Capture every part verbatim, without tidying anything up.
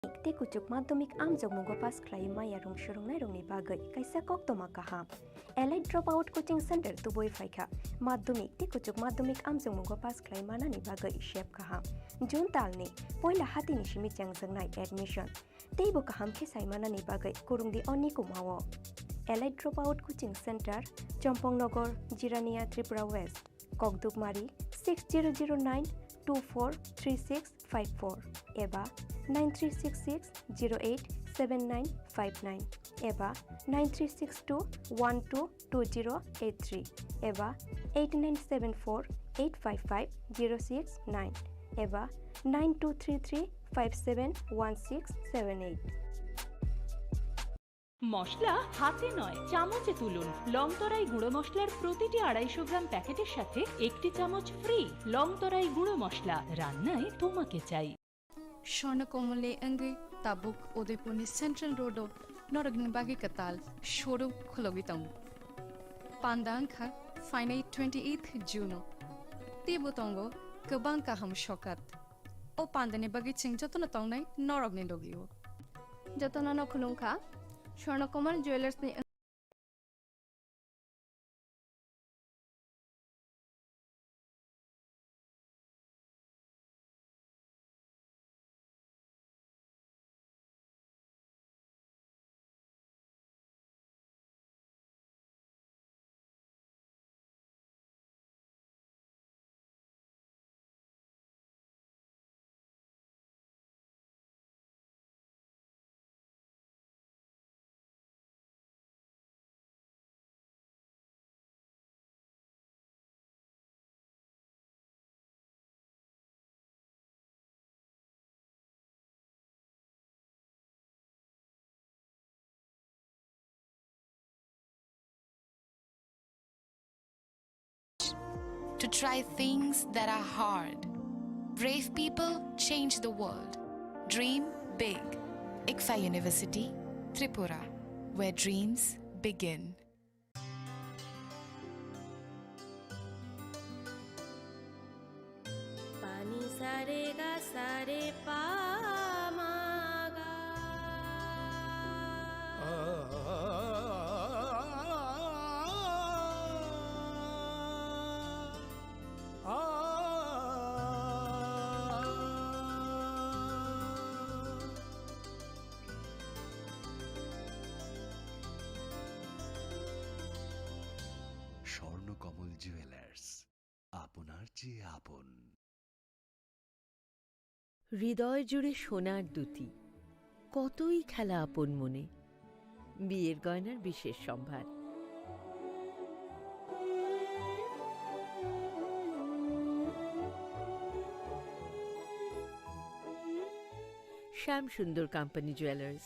tei kuchuk madhyamik amjokmungo pass khlaiwi maya rung swrwngnairokni bagwi kaisa koktwma kaham. Elite Dropout Coaching Center tubui phaikha. Madhyamik tei kuchuk madhyamik amjokmungo pass khlai manani bagwi sep kaham. June talni poila hatini simi chengjaknai admission. Teibo kaham khe sai manani bagwi kurungdi o nikumao. Elite Dropout Coaching Center, Chompong Nogor, Jirania, Tripura West. Kokdukmari six zero zero nine two four three six five four eba nine three six six zero eight seven nine five nine eba nine three six two one two two zero eight three eba eight nine seven four eight five five zero six nine eba nine two three three five seven one six seven eight. মশলা হাতে নয়, চামচে তুলুন। লংতরাই গুঁড়ো মশলার প্রতিটি আড়াইশো গ্রাম প্যাকেটের সাথে একটি চামচ ফ্রি। লংতরাই গুঁড়ো মশলা, রান্নায় তোমাকে চাই। স্বর্ণ কমলে wngwi tabuk Udaipurni Central Road-o norokni bagwi kwtal showroom khulogwi tongo. Panda wngkha phainai twenty eighth June-o. Teibo tongo kwbang kaham sokat. O pandani bagwi chwng jotono tongnai norokni logi-o. Jotono no khulumkha. Swarna Kamal Jewellers ni To try things that are hard. Brave people change the world. Dream big. ICFAI University, Tripura, where dreams begin. Pani sare ga sare pa ma ga. Swarnakamal jewellers, আপনার চেয়ে আপন। হৃদয় জুড়ে সোনার দ্যুতি, কতই খেলা আপন মনে। বিয়ের গয়নার বিশেষ সম্ভার। শ্যাম সুন্দর কোম্পানি জুয়েলার্স,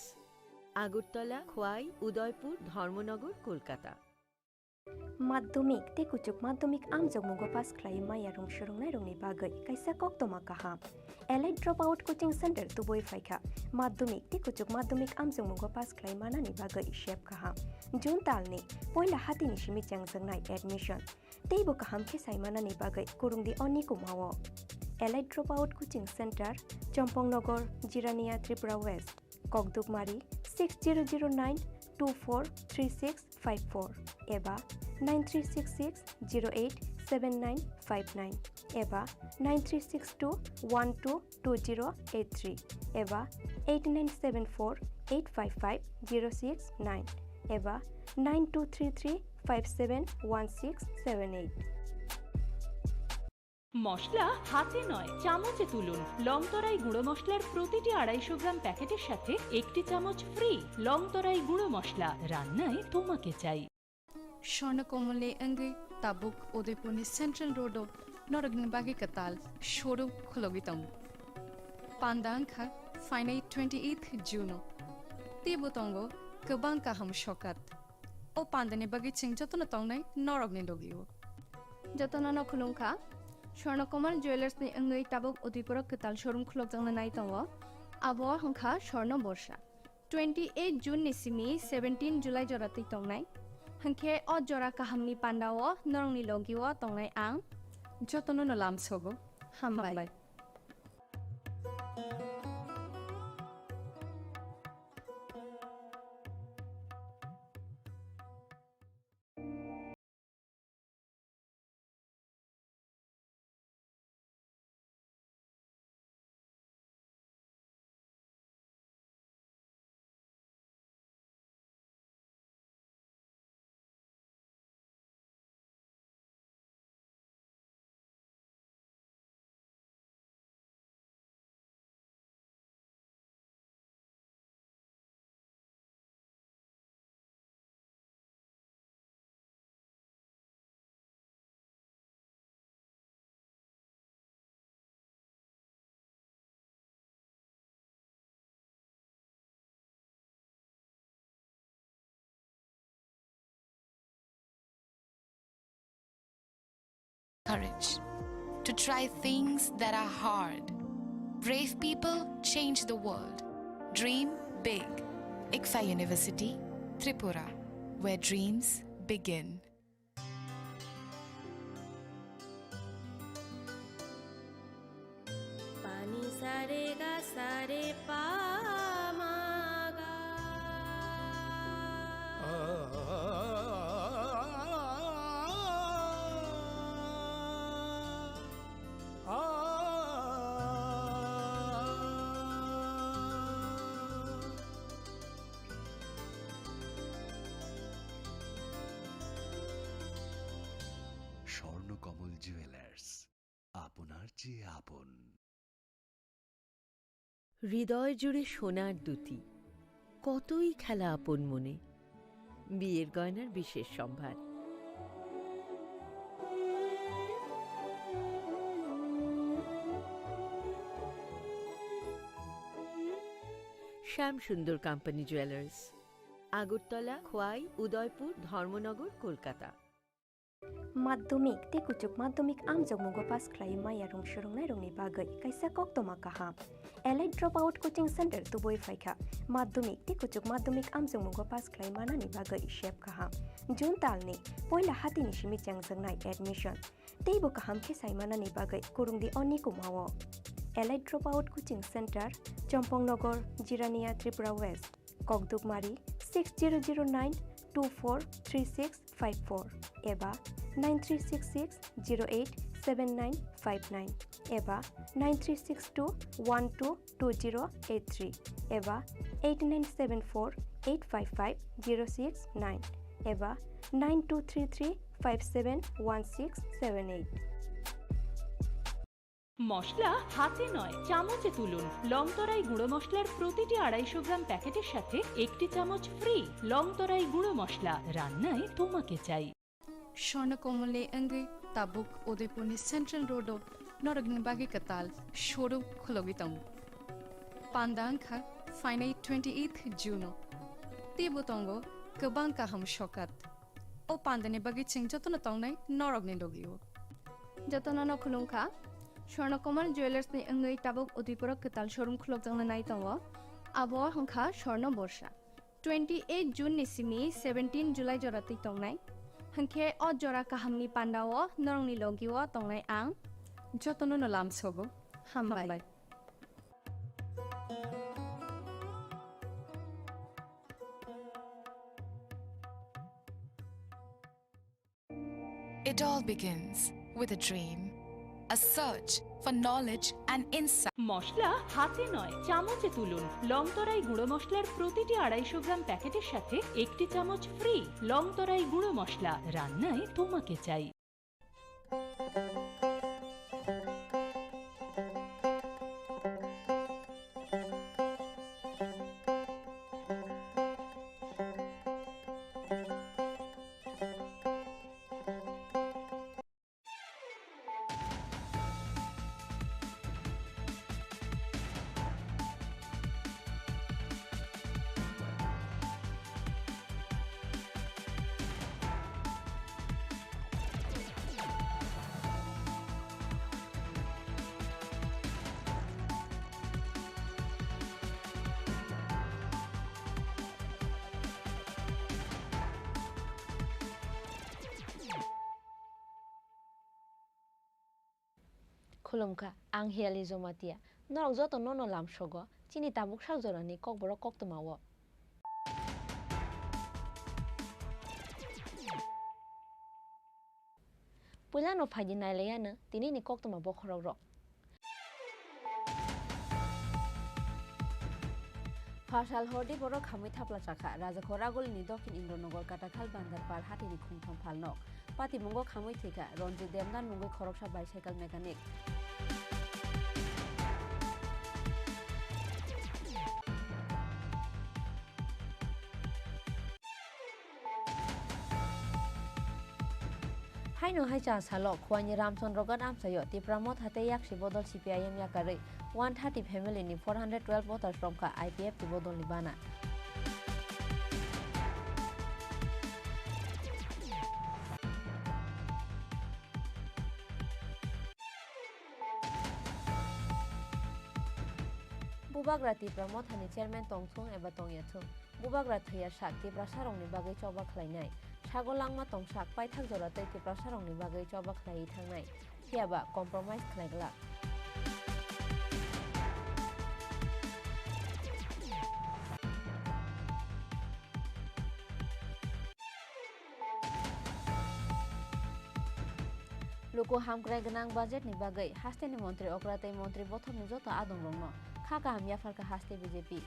আগরতলা, খোয়াই, উদয়পুর, ধর্মনগর, Kolkata. Madhyamik tei kuchuk madhyamik amjokmungo pass khlaiwi maya rung swrwngnairokni bagwi kaisa koktwma kaham. Elite Dropout Coaching Center tubui phaikha. Madhyamik tei kuchuk madhyamik amjokmungo pass khlai manani bagwi sep kaham. June talni poila hatini simi chengjaknai admission. Teibo kaham khe sai manani bagwi kurungdi o nikumao. Elite Dropout Coaching Center, Chompong Nogor, Jirania, Tripura West. Kokdukmari six zero zero nine two four three six five four eba nine three six six zero eight seven nine five nine eba nine three six two one two two zero eight three eba eight nine seven four eight five five zero six nine eba nine two three three five seven one six seven eight. মশলা হাতে নয়, চামচে তুলুন। লংতরাই গুঁড়ো মশলার প্রতিটি আড়াইশো গ্রাম প্যাকেটের সাথে একটি চামচ ফ্রি। লংতরাই গুঁড়ো মশলা, রান্নায় তোমাকে চাই। স্বর্ণ কমলে wngwi tabuk Udaipurni Central Road-o norokni bagwi kwtal showroom khulogwi tongo. Panda wngkha phainai twenty eighth June-o. Teibo tongo kwbang kaham sokat. O pandani bagwi chwng jotono tongnai norokni logi-o. Jotono no khulumkha. Swarna Kamal Jewellers ni wngwi tabuk Udaipuro kwtal showroom khulokjakna nai tongo. Abo wngkha Swarna Borsa. Twenty eight June ni simi seventeen July jora twi tongnai. Hwnkhe o jora kahamni pandao norokni logi-o tongnai ang. Jotono no lamsogo. Hambai. Hambai. courage to try things that are hard. Brave people change the world. Dream big. ICFAI University, Tripura, where dreams begin. Pani sa re ga sa re pa ma ga. Swarnakamal jewellers, আপনার চেয়ে আপন। হৃদয় জুড়ে সোনার দুতি, কতই খেলা আপন মনে। বিয়ের গয়নার বিশেষ সম্ভার। শ্যাম সুন্দর কোম্পানি জুয়েলার্স, আগরতলা, খোয়াই, উদয়পুর, ধর্মনগর, Kolkata. Madhyamik tei kuchuk madhyamik amjokmungo pass khlaiwi maya rwng swrwngnairokni bagwi kaisa koktwma kaham. Elite Dropout Coaching Center tubui phaikha. Madhyamik tei kuchuk madhyamik amjokmungo pass khlai manani bagwi sep kaham. June talni poila hatini simi chengjaknai admission. Teibo kaham khe sai manani bagwi kwrwngdi o nikumao. Elite Dropout Coaching Center, Chompong Nogor, Jirania, Tripura West. Kokdukmari six zero zero nine two four three six five four eba nine three six six zero eight seven nine five nine eba nine three six two one two two zero eight three eba eight nine seven four eight five five zero six nine eba nine two three three five seven one six seven eight। মশলা হাতে নয়, চামচে তুলুন। লং তরাই গুঁড়ো মশলার প্রতিটি আড়াইশো গ্রাম প্যাকেটের সাথে একটি চামচ ফ্রি। লং তরাই গুঁড়ো মশলা, রান্নায় তোমাকে চাই। Swarna Kamalni wngwi tabuk Udaipurni Central Road-o norokni bagwi kwtal showroom khulogwi tongo. Panda wngkha phainai twenty-eighth June-o. Teibo tongo kwbang kaham sokat. O pandani bagwi chwng jotono tongnai norokni logio. Jotono no khulumkha. Swarna Kamal Jewellers ni wngwi tabuk Udaipur o kwtal showroom khulokjakna nai tongo. Abo wngkha Swarna Borsa. Twenty eight June ni simi seventeen July jora twi tongnai. Hwnkhe o jora kahamni pandao norokni logio tongnai ang. Jotono no lamsogo. Hambai. Hambai. It all begins with a dream, a search for knowledge and insight. মশলা হাতে নয়, চামচে তুলুন। লং তরাই গুঁড়ো মশলার প্রতিটি আড়াইশো গ্রাম প্যাকেটের সাথে একটি চামচ ফ্রি। লং তরাই গুঁড়ো মশলা, রান্নায় তোমাকে চাই। Khulumkha, ang Hiali Jomatia. Norok joto nono lamsogo, chini tabuk sak jorani kokborok koktwmao. Puilano phaidi nailaiano tinini koktwma bokhorokrok. Phasal hordi borok khamwi thapla chakha. Rajakhor Agulini Dokhin Indranagar Katakhal Bandarpal hatini khungtham phalnok. Patimungo khamwi thwikha. Ranjit Demdan mungwi khoroksa bicycle mechanic. Haino hai cha salo Khwaini Ramchandra Ghat amchaio Tipra Motha tei Yaksi Bodol C P I M yakarwi one thirty family ni four hundred twelve voters romkha I P F T bodolni bana. Bubagra Tipra Mothani chairman tongthung eba tongyathung, Bubagra thwiya sak Tiprasarokni bagwi choba khlainai. Sago langma tongsak paithak jora tei Tiprasarokni bagwi choba khlaiwi thangnai. Phiyaba compromise khlai glak. Luku hamkrai gwnang budget ni bagwi hasteni montri okra tei montri bothopni joto adongrokno kha kaham yapharkha haste B J P.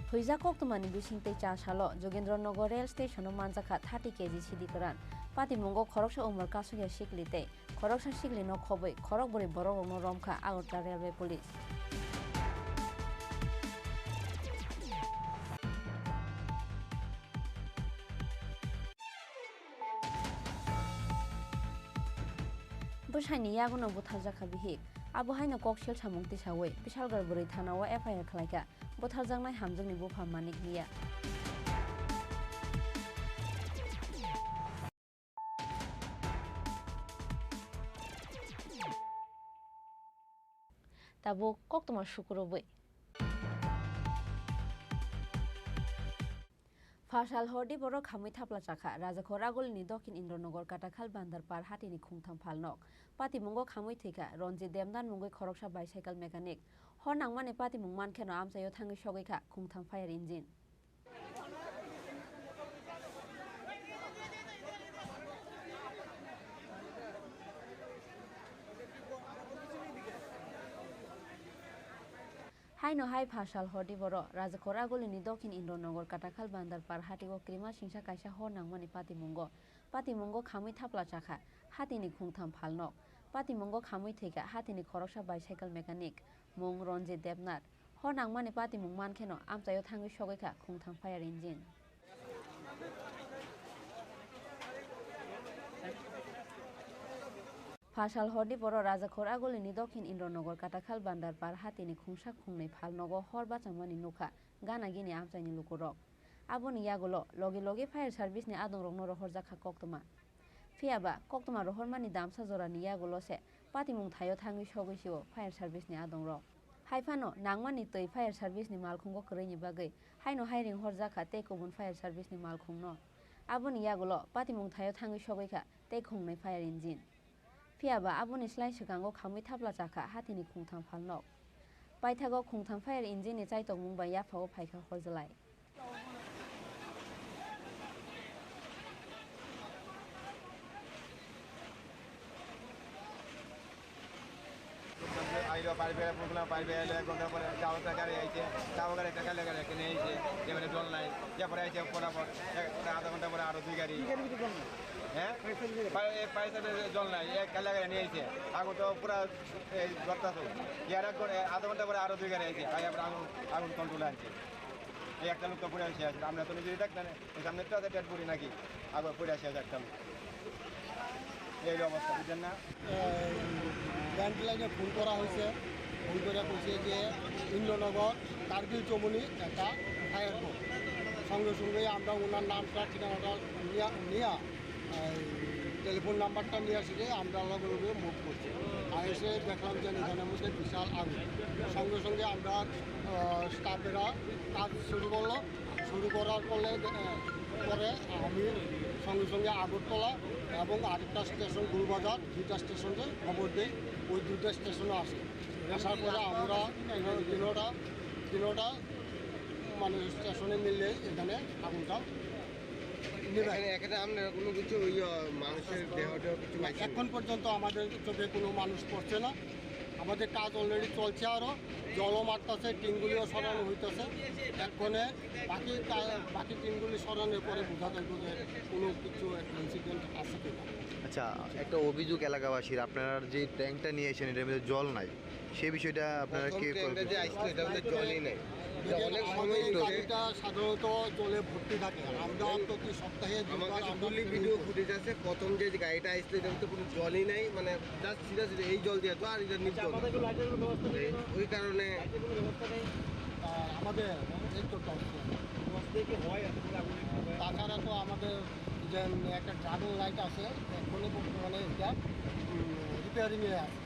Huijak koktwmani bising tei cha salo Jogendra Nagar rail station o manjakha thirty K G sidi kwran. Patimungo khoroksa umor kasukya sikli tei khoroksa sikli no khobwi khorokbrwi borokrokno romkha Agartala Railway Police. Bwsaini yagono butharjakha bihik. Abo haino kok sil samung tisawi Bisalgar bwrwi thana o F I R khlaikha butharjaknai hamjakni bupha Manik Miya. Tabuk koktwma sukurubwi. Phasal hordi borok khamwi thapla chakha. Rajakhor Agulini Dokhin Indranagar Katakhal Bandarpar hatini khungtham phalnok. Patimungo khamwi thwikha Ranjit Debnath mungwi khoroksa bicycle mechanic. Hor nangmani patimung mankheno amchaio thangwi sogwikha khungtham fire engine. Haino hai phasal hordi borok Rajakhor Agulini Dokhin Indranagar Katakhal Bandarpar hatio krima singsa kaisa hor nangmani patimungo. Patimungo khamwi thapla chakha hatini khungtham phalnok. Patimungo khamwi thwikha hatini khoroksa bicycle mechanic mung Ranjit Debnath. Hor nangmani patimung mankheno amchaio thangwi sogwikha khungtham fire engine. Phasal hordi borok Rajakhor Agulini Dokhin Indranagar Katakhal Bandarpar hatini khungsa khungnwi phalnogo hor bachangmani nukha gana gini amchaini lukurok. Aboni yagulo logi logi fire service ni adongrokno rohorjakha koktwma. Phiyaba koktwma rohormani damsa jorani yagulo se patimung thaio thangwi sogwi sio fire service ni adongrok. Haiphano nangmani twi fire service ni malkhungo kwrwini bagwi haino hai ringhorjakha tei kubun fire service ni malkhungno. Aboni yagulo patimung thaio thangwi sogwikha tei khungnwi fire engine. Phiyaba aboni slai swkango khamwi thapla chakha hatini khungtham phalnok. Paithago khungtham fire engine ni chaitokmung bai yaphao phaikha horjlai. আইলো, পাইপে প্রবলেম, পাইপে এলে এক ঘন্টা পরে চালকটা গাড়ি আইছে, চালক গাড়ি একটা কালো গাড়ি একটা নিয়ে আইছে, এবারে জল নাই, এরপরে আইছে পরাপর এক, আধা ঘন্টা পরে আরো দুই গাড়ি। কি গাড়ি ভিতরে জল নাই? হ্যাঁ? পাইপের ভিতরে? পাই-, এই পাইপের ভিতরে জল নাই, এক কালো গাড়ি নিয়ে আইছে, আগুন তো পুরা এই জ্বলতেছে। ইয়ার এক ঘন্টা, আধা ঘন্টা পরে আরো দুই গাড়ি আইছে, আই আমরা আগুন, আগুন কন্ট্রোলে আনছে। এই একটা লোক তো পুড়ে শেষ, আমরা তো নিজেই দেখতেন, এই সামনে তো আছে ডেড বডি নাকি, আগুন পুড়ে শেষ একটা লোক। এই অবস্থা, বুঝছেন না? ব্যান্ড লাইনে ফোন করা হয়েছে, ফোন করে বলছে যে ইন্দ্রনগর কার্গিল চমুনি একটা ফায়ার কর। সঙ্গে সঙ্গে আমরা ওনার নামটা ঠিকানাটা নিয়ে নিয়ে এই টেলিফোন নাম্বারটা নিয়ে আসি যে আমরা লগে লগে মুভ করছি। আর এসে দেখলাম যে এখানের মধ্যে বিশাল আগুন। সঙ্গে সঙ্গে আমরা, আহ, স্টাফেরা কাজ শুরু করলো। শুরু করার ফলে, আহ, পরে আমি সঙ্গে সঙ্গে আগরতলা এবং আরেকটা স্টেশন গুরুবাজার, দুইটা স্টেশনে খবর দেই। ওই দুইটা স্টেশনে আসি। আসার পরে আমরা তিনোটা, তিনোটা মানে স্টেশনে মিলে এখানে আগুনটা নিভাই। এখানে, এখানে আপনারা কোনো কিছু ওই, আহ, মানুষের দেহ টেহ কিছু পাইছেন? এখন পর্যন্ত আমাদের চোখে কোনো মানুষ পড়ছে না। আমাদের কাজ অলরেডি চলছে, আরও জলও মারতেছে, টিনগুলিও সরানো হইতেছে। এক্ষণে বাকি কা-, বাকি টিনগুলি সরানোর পরে বোঝা যাবে যে কোনো কিছু একটা ইনসিডেন্ট আছে কিনা। আচ্ছা, একটা অভিযোগ এলাকাবাসীর, আপনারা যে ট্যাঙ্কটা নিয়ে এসেছেন, এটার মধ্যে জল নাই, সেই বিষয়টা আপনারা প্রথম কি ট্রেনটা করে যে আসলো, এটা মধ্যে জলই নেই। এটা অনেক সময় আমাদের এই ধরে গাড়িটা সাধারণত জলে ভর্তি থাকে। আমরা প্রতি সপ্তাহে আমার দুবার কাছে আমরা ফুললি ট্রেনিং ভিডিও করি। ফুটেজ আছে, প্রথম যে গাড়িটা আসলো, এটা মধ্যে কোনো জলই নেই, মানে জাস্ট সিধা সিধা এই জল দিয়ে তো, আর এটা নির্জল। আচ্ছা, আমাদের কোনো লাইটের কোনো ব্যবস্থা নেই? এই, ওই কারণে লাইটের কোনো ব্যবস্থা নেই? আর আমাদের এই তো টপ ফ্লোর। তাছাড়া তো আমাদের যে একটা ড্রাইভিং লাইট আছে, এখনো বর্তমানে এটা রিপেয়ারিংয়ে আছে,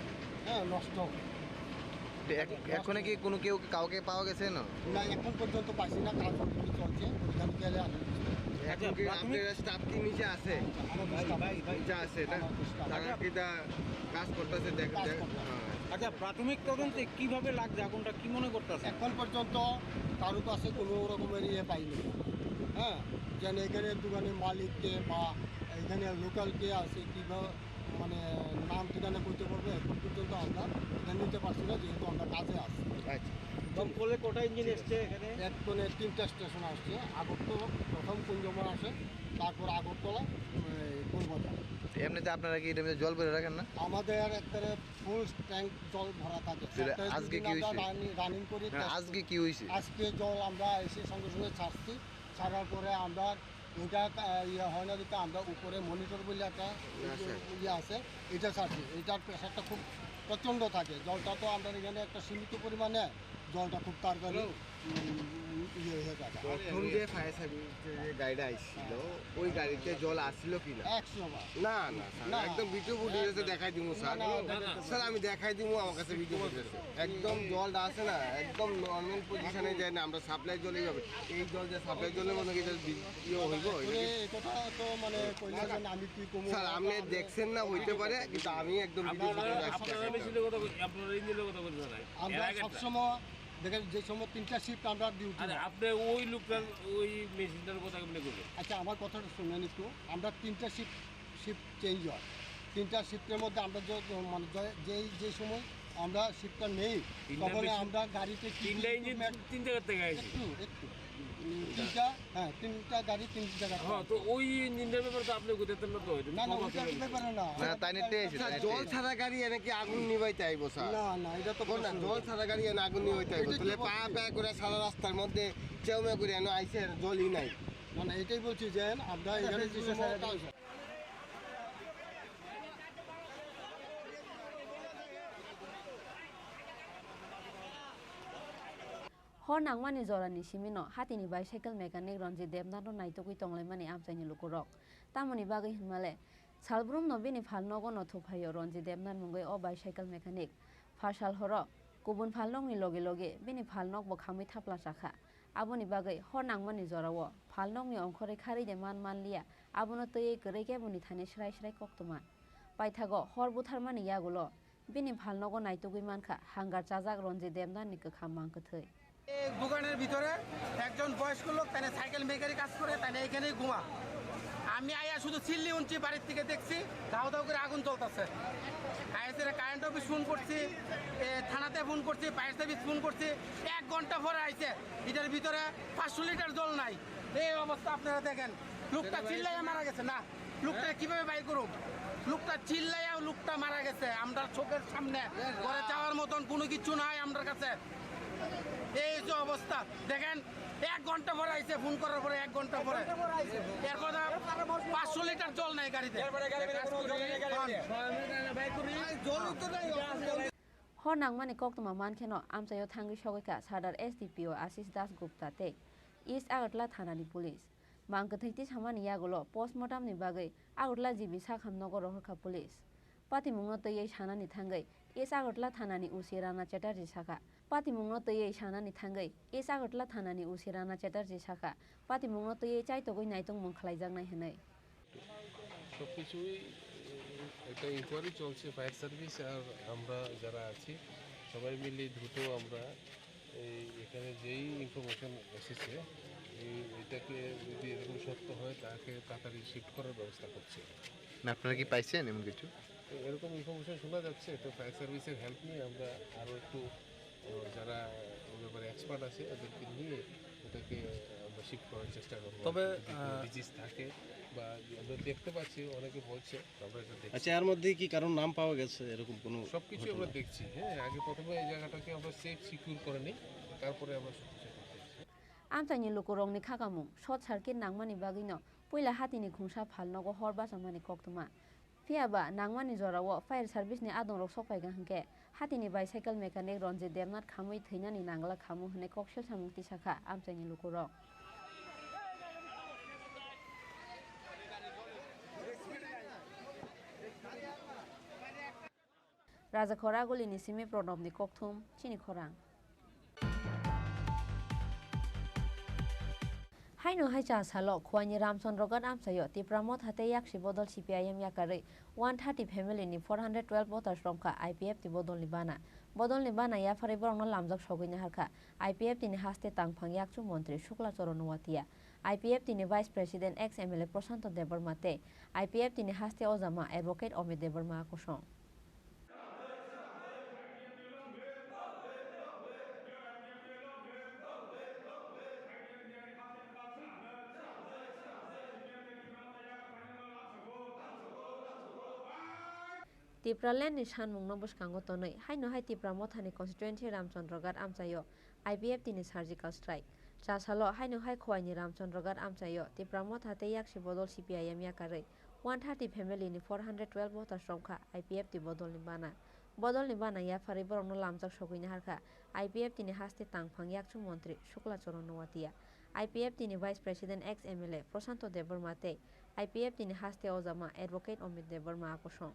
হ্যাঁ, নষ্ট। তো এক- এখনো কি কোনো কেউ, কাউকে পাওয়া গেছে না? না, এখন পর্যন্ত পাইছি না, কাজ অলরেডি চলছে, ওইখানে গেলে আমি বুঝতে পারবো। এখন কি প্রাথমিক আপনার স্টাফ কি নিচে আছে? আমার স্টাফ নিচে আছে না? আমার স্টাফ। তারা কি তা কাজ করতেছে? দেখ কাজ দেখ করতেছে। হ্যাঁ। আচ্ছা, প্রাথমিক তদন্তে কিভাবে লাগছে আগুনটা, কি মনে করতেছে? এখন পর্যন্ত কারো কাছে কোনো রকমের ইয়ে পাইনি, হ্যাঁ, যেন এখানে দোকানের মালিককে বা এখানে লোকাল কে আছে, কিভাবে মানে নাম ঠিকানা করতে পারবো, এখন পর্যন্ত আমরা এটা নিতে পারছি না, যেহেতু আমরা কাজে আছি। আচ্ছা। দমকলে কটা ইঞ্জিন এসছে এখানে? এক্ষণে তিনটা স্টেশন আসছে, আগরতলা প্রথম কুঞ্জমান আসে, তারপর আগরতলা, এই, গোলবাজার। তো এমনিতে আপনারা কি এটার মধ্যে জল ভরে রাখেন না? আমাদের একবারে ফুল ট্যাঙ্ক জল ভরা থাকে। তাহলে একটা আজকে ইঞ্জিন কি আমরা হয়েছে? রানি-, রানিং করি না, টেস্ট আজকে করি। কি হয়েছে? আজকে জল আমরা এসে সঙ্গে সঙ্গে ছাড়ছি, ছাড়ার পরে আমরা এটা, আহ, ইয়ে হয় না দেখে আমরা উপরে মনিটর বলে একটা আচ্ছা। ইয়ে আছে, এটা ছাড়ছি। এটার প্রেশারটা খুব প্রচণ্ড থাকে। জলটা তো আমরা এখানে একটা সীমিত পরিমাণে, জলটা খুব তাড়াতাড়ি, হ্যালো। উম, ইয়ে হয়ে যায়। প্রথম যে ফায়ার সার্ভিস যে গাড়িটা আসছিল, ওই গাড়িতে জল আসছিল কি না? একশো বার। না, না, স্যার, না। একদম ভিডিও ফুটেজ আছে, দেখাই দিমু, স্যার। না, না, না, না। স্যার, আমি দেখাই দিমু, আমার কাছে ভিডিও ফুটেজ আছে। একদম জলটা আছে না, একদম নরমাল পজিশনে যায় না, আমরা সাপ্লাই জলেই হবে। এই জল যে সাপ্লাই জলের মতো কি এটা বি-, ইয়ে হইব? এটা আসলে কি? এই কথা তো মানে কইলে যেন আমি কি কমু, স্যার, আপনি আমি দেখছেন না, হইতে পারে, কিন্তু আমি একদম ভিডিও আপনারা, ফুটেজ আছে। আপনারা মেশিনের কথা কই-, আপনারা ইঞ্জিনের কথা বলছেন না। আমরা এর আগে একটা। সবসময় দেখেন, যে সময় তিনটা শিফট আমরা ডিউটি আরে, হয়। আপনি ওই লোকটার, ওই মেশিনটার কথা কেমনে কইলেন? আচ্ছা, আমার কথাটা শুনেন একটু। আমরা তিনটা শিফট, শিফট চেঞ্জ হয়। তিনটা শিফটের মধ্যে আমরা যে, মানে, যে, যেই, যে সময় আমরা শিফটটা নেই, তিনটা তখন মেশিন, আমরা গাড়িতে কি কি তিনটা ইঞ্জিন ইকুইপমেন্ট তিন জায়গা থেকে আইছে। একটু, একটু। উম, তিনটা, হ্যাঁ, তিনটা গাড়ি তিন জায়গা থেকে হ্যাঁ, তো আইছে। ওই ইঞ্জিনটার ব্যাপারে তো আপনি কইতেন না তো, এটা না, না, তোমার ওইটার ব্যাপারে না। না, তাই নিতে এসে, স্যার, তাই নিতে জল এসে। ছাড়া গাড়ি এনে কি আগুন নিবাইতে আইবো, স্যার? না, না, এটা তো না, না, প্রশ্ন জল নেই। ছাড়া গাড়ি এনে আগুন নিবাইতে আইবো। এটা তাহলে কি পা বলছে? পা করে সারা রাস্তার মধ্যে চেউমে করে এনে আইছে, জলই নাই। না, না, এটাই বলছি যে আমরা এখানে যে সময় Hor nangmani jorani simino hatini bicycle mechanic Ranjit Debnathno naitugwi tonglaimani amchaini lukurok. Tamoni bagwi hinmale, salbrumno bini phalnogo no thuphaio Ranjit Debnath mungwi o bicycle mechanic. Pharsal horo kubun phalnokni loge loge bini phalnokbo khamwi thapla chakha. Aboni bagwi hor nangmani jorao phalnokni ongkhorwi kharwi de man manliya, abono twiwi kwrwi khe boni thani srai srai koktwma. Paithago hor butharmani yagulo bini phalnogo naitugwi mankha hangar chajak Ranjit Debnathni kwkham mangkwthwi. এই দোকানের ভিতরে একজন বয়স্ক লোক, তাহলে সাইকেল মেকারে কাজ করে, তাহলে এখানেই ঘুমা। আমি আয়া শুধু চিল্লি উঠছি, বাড়ির থেকে দেখছি ধাও ধাও করে আগুন জ্বলতেছে। আইসে কারেন্ট অফিস ফোন করছি, এ, থানাতে ফোন করছি, ফায়ার সার্ভিস ফোন করছি। এক ঘন্টা পরে আইছে, এটার ভিতরে পাঁচশো লিটার জল নাই। এই অবস্থা আপনারা দেখেন, লোকটা চিল্লাইয়া মারা গেছে। না, লোকটা কিভাবে বাইর করুম? লোকটা চিল্লাইয়া লোকটা মারা গেছে, আমরা চোখের সামনে। ঘরে যাওয়ার মতন কোনো কিছু নাই আমরার কাছে। এই যে অবস্থা দেখেন, এক ঘন্টা পরে আইছে, ফোন করার পরে এক ঘন্টা পরে। এরপর পাঁচশো লিটার জল নাই গাড়িতে। Hor nangmani koktwma mankheno amchaio thangwi sogwi kha Sadar S D P O Ashish Das Gupta tei East Agartala thanani police. Mangkwthwi tisamani yagulo postmortemni bagwi Agartala G B Sakham nogo rohorkha police. Patimungno twiwi sanani thangwi East Agartala thanani O C Rana Chatterjee sakha. Patimungno twiwi sanani thangwi East Agartala thanani O C Rana Chatterjee sakha, patimungno twiwi chaitogwi naitongmung khlaijaknai hwnwi. সব কিছুই একটা ইনকোয়ারি চলছে। Fire service আর আমরা যারা আছি সবাই মিলে দ্রুত আমরা এই এখানে যেই ইনফরমেশন এসেছে, এই, এটাকে যদি এরকম সত্য হয়, তাকে তাড়াতাড়ি শিফট করার ব্যবস্থা করছি। না, আপনারা কি পাইছেন এমন কিছু? তো এরকম ইনফরমেশন শোনা যাচ্ছে, তো ফায়ার সার্ভিসের হেল্প নিয়ে আমরা আরও একটু, আহ, যারা ওই ব্যাপারে এক্সপার্ট আছে, ওদেরকে নিয়ে ওটাকে আমরা শিফট করার চেষ্টা করবো। তবে, যদি কোনো আহ, ডিজিজ থাকে বা আমরা দেখতে পাচ্ছি, অনেকে বলছে, তো আমরা এটা দেখছি। আচ্ছা, এর মধ্যে কি কারোর নাম পাওয়া গেছে এরকম কোনো সবকিছু আমরা ঘটনা? দেখছি, হ্যাঁ, আগে প্রথমে এই জায়গাটাকে আমরা সেফ সিকিউর করে নিই, তারপরে আমরা সবকিছু দেখছি। Amchaini lukurokni khakamung short circuit nangmani bagwino puila hatini khungsa phalnogo hor bachangmani koktwma. Phiya ba nangmani jorao fire service ni adongrok sokphaikha hwnkhe hatini bicycle mechanic Ranjit Debnath khamwi thwinani nangla khamu hwnwi kok selsamung tisakha amchaini lukurok. Rajakhor Agulini simi Prodopni kokthum chini khorang. Haino hai cha salo Khwaini Ramchandra Ghat amchaio Tipra Motha tei Yaksi Bodol C P I M yakarwi one thirty family ni four hundred twelve voters romkha I P F T bodolni bana. Bodolni bana yapharwi borokno lamjak sogwi naharkha I P F T ni haste tangphang yakchu montri Shukla Charan Noatia, I P F T ni Vice President ex M L A Prashanto Debbarma tei I P F T ni haste ojama Advocate Amit Debbarma kosong. Tipraland ni sanmungno bwskango tonwi haino hai Tipra Mothani constituency Ramchandra Ghat amchaio I P F T ni surgical strike. Chasalo haino hai Khwaini Ramchandra Ghat amchaio Tipra Motha tei Yaksi Bodol C P I M yakarwi one thirty family ni four hundred twelve voters romkha I P F T bodolni bana. Bodolni bana yapharwi borokno lamjak sogwi naharkha I P F T ni haste tangphang yakchu montri Shukla Charan Noatia, I P F T ni Vice President ex M L A Prashanto Debbarma tei I P F T ni haste ojama Advocate Amit Debbarma kosong.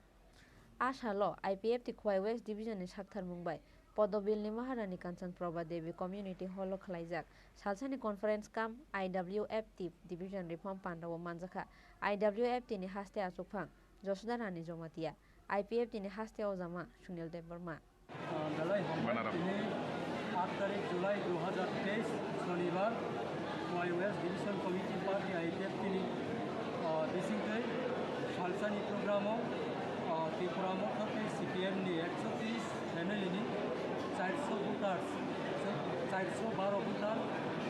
A salo I P F T Khwai West Division ni sakthar mung bai Podobil ni Maharani Kanchan Prabha Devi Community Hall o khwlaijak salsani conference kam I W F T Division Reform Panda o manjakha I W F T ni haste achukphang Josuda Rani Jomatia, I P F T ni haste ojama Sunil Debbarma. Belai hambai. Tini aat tarik July dui hajar teis, Shonibar, Khwai West Division Committee Party I P F T ni, ah, bisingtwi salsani program o, ah, Tipra Motha tei C P M ni ekso tris family ni charso voters, charso baro voter,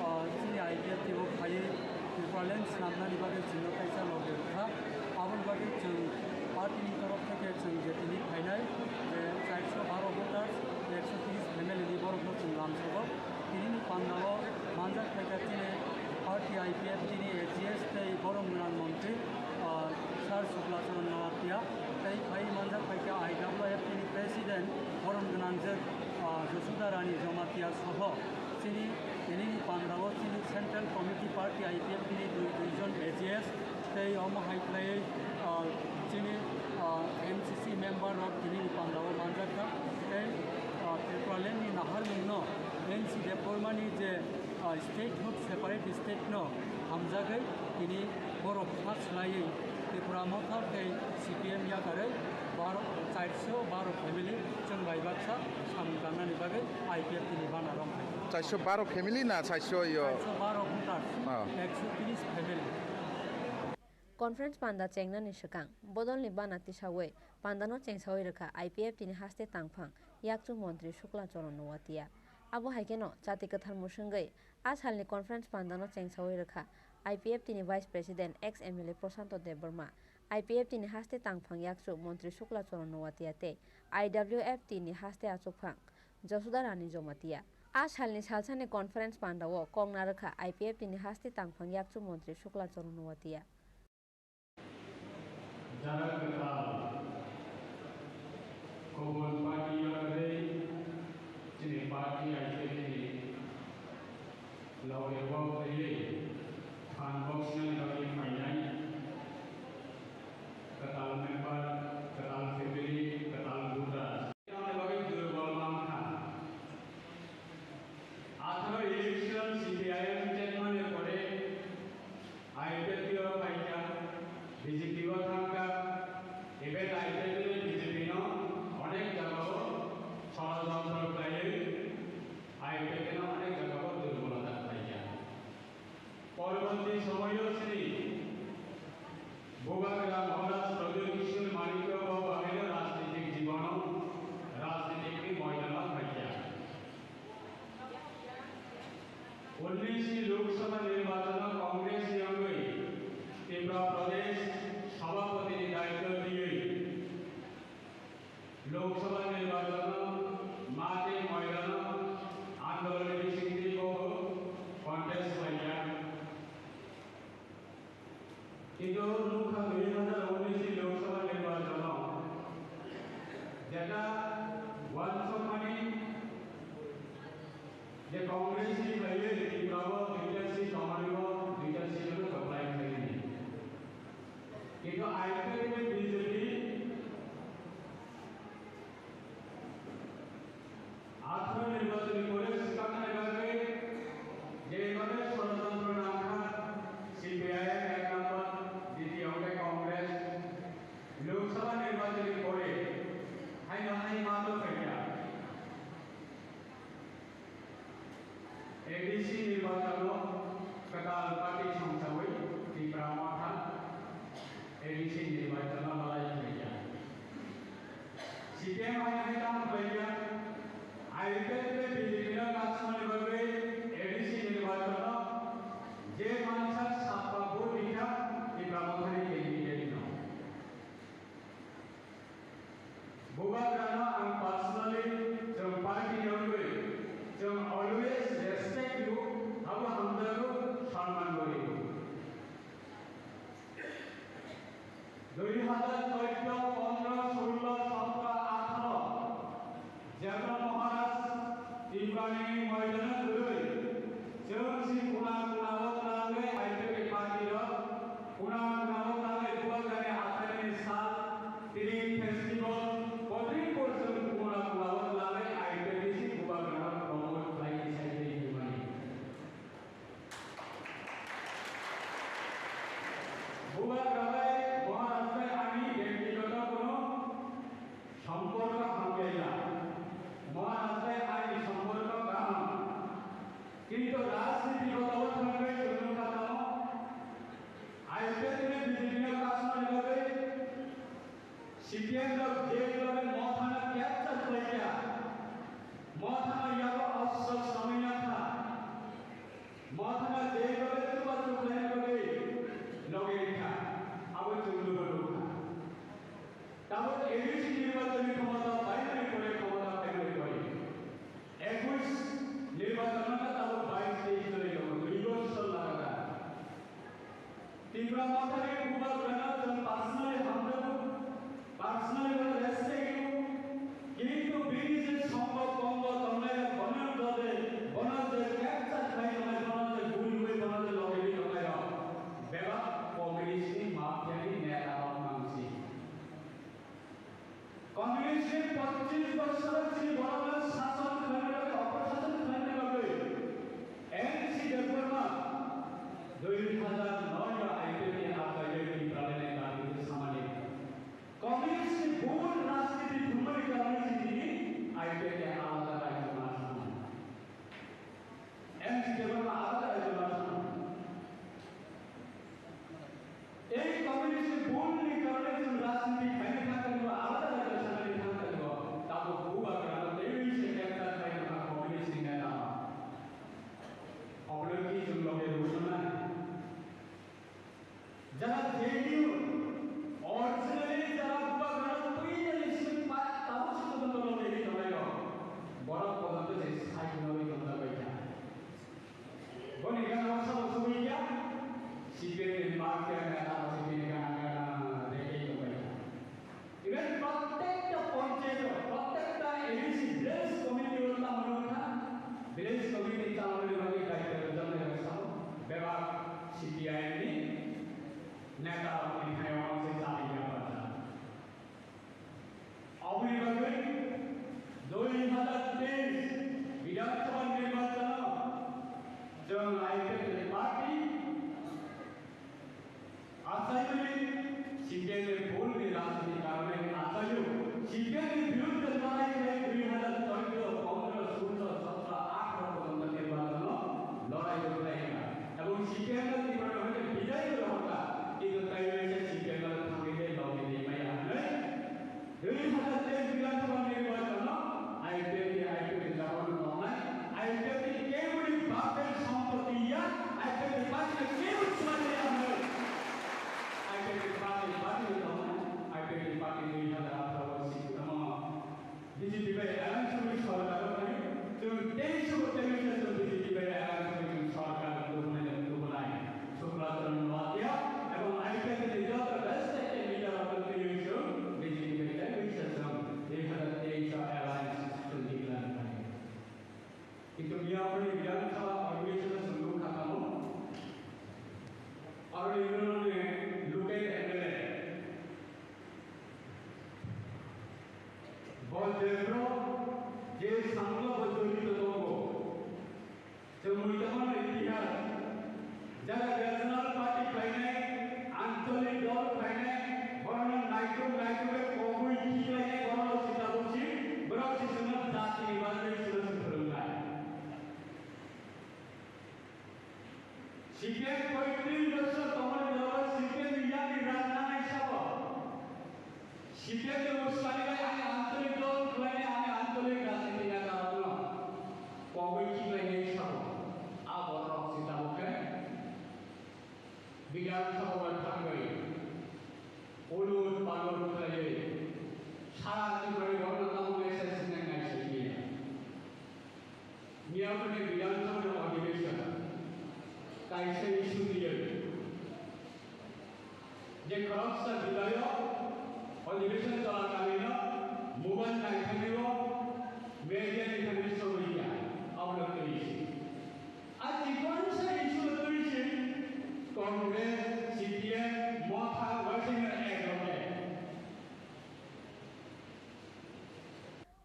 ah, chini I P F T o phaiwi Tipraland swnamnani bagwi chwngno kaisa loge rwkha. Aboni bagwi chwng party ni torof theke chwng je tini phainai, je charso baro voters, ekso tris family ni borokno chwng lamsogo. Tini ni panda o manjak phaikha chini party I P F T ni A G S tei borom gwnang montri, ah, Sir Shukla Charan Noatia, tei phai manjak phaikha I W F T ni president borom gwnang je, ah, Josuda Rani Jomatia soho. Chini, tini ni panda o chini Central Committee Party I P F T ni dui, dui jon A G S tei omo hai khlaiwi, ah, chini, ah, M C C member rok tini ni panda o manjak kha. Tei, ah, Tipraland ni naharmung no N C Debbarma ni je, ah, statehood, separate state no hamjagwi tini borok khas laiwi Tipra Motha tei C P M yakarwi baro, charso baro family chwng bai baksa samung tangnani bagwi I P F T ni bana romkha. Charso baro family na charso yo? Charso baro voters, ah, ekso tris family. Conference panda chengnani swkang bodolni bana tisawi pandano chengsawi rwkha I P F T ni haste tangphang yakchu montri Shukla Charan Noatia. Abo hai kheno chati kwthar mwswngwi a salni conference pandano chengsawi rwkha I P F T ni Vice President ex M L A Prashanto Debbarma, I P F T ni haste tangphang yakchu montri Shukla Charan Noatia tei I W F T ni haste achukphang Josuda Rani Jomatia. A salni salsani conference panda o kok narwkha I P F T ni haste tangphang yakchu montri Shukla Charan Noatia. Jara kwtal kubun party yakarwi chini party I P F T ni loge bo khaiwi phan boksnani bagwi phainai kwtal member, kwtal family, kwtal voters. Ani bagwi durbol mankha. Atharo election C P I M chairman ni pore I P F T o phaikha, B J P o thangkha, even I P F T ni B J P no onek jagao sorojontro khlaiwi I P F T no onek jagao durbolota khlaikha. Porborti somoyo Shri Bubagra Maharaj Pradyot Kishore Manikya bo bahaino rajnitik jibono, rajnitik ni moidano phaikha. Unnish ni Lok Sabha nirbachano Congress ni wngwi Tripura Pradesh Sabhapati ni daityo riwi Lok Sabha nirbachano mate moidano andoloni bisingtwi bobo contest khlaikha. Kintu nukha dui hajar unnish ni Lok Sabha nirbachano jeta wansokmani je Congress ni khlaiwi Tripura o duita seat tongmani o duita seat no apply khlaimani. Kintu I P F T bai B J P, A D C nirbachon no malai khlaiya. C P M hai hai tamo khlaiya. I P F le B J P no kasmani bagwi A D C nirbachon no je mansa sappa vote rikha, Tipra Mothani candidate no. Bubagrano ang personally chwng party ni wngwi chwng always respect rw, abo hamjago, sonman bo rw. Dui hazar choddo, pondro, sullo, sotro, atharo, jebla Maharaj Tiprani moidano kwrwi, chwng si kuna kuna o twlangwi I P F ni party rok, kuna kuna o twlangwi Bubagrani achaini sal, tini festival, bodri porjong kuna kuna o twlangwi I P F ni si Bubagrano promote khlai sai twi hwnmani. Bubagra bai Maharaj bai ani byaktigoto kono somporko hamjaya. Maharaj bai ani somporko kaham.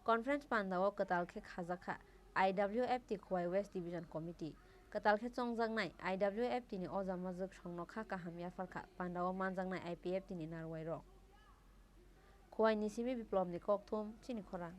Conference pandao kwtal khe khajakha I W F T Khowai West Division Committee. Kwtal khe chongjaknai I W F T ni oja majwk songno kha kaham yapharkha pandao manjaknai I P F T ni narwai rok. Khowai ni simi Biplop ni kokthum chini khorang.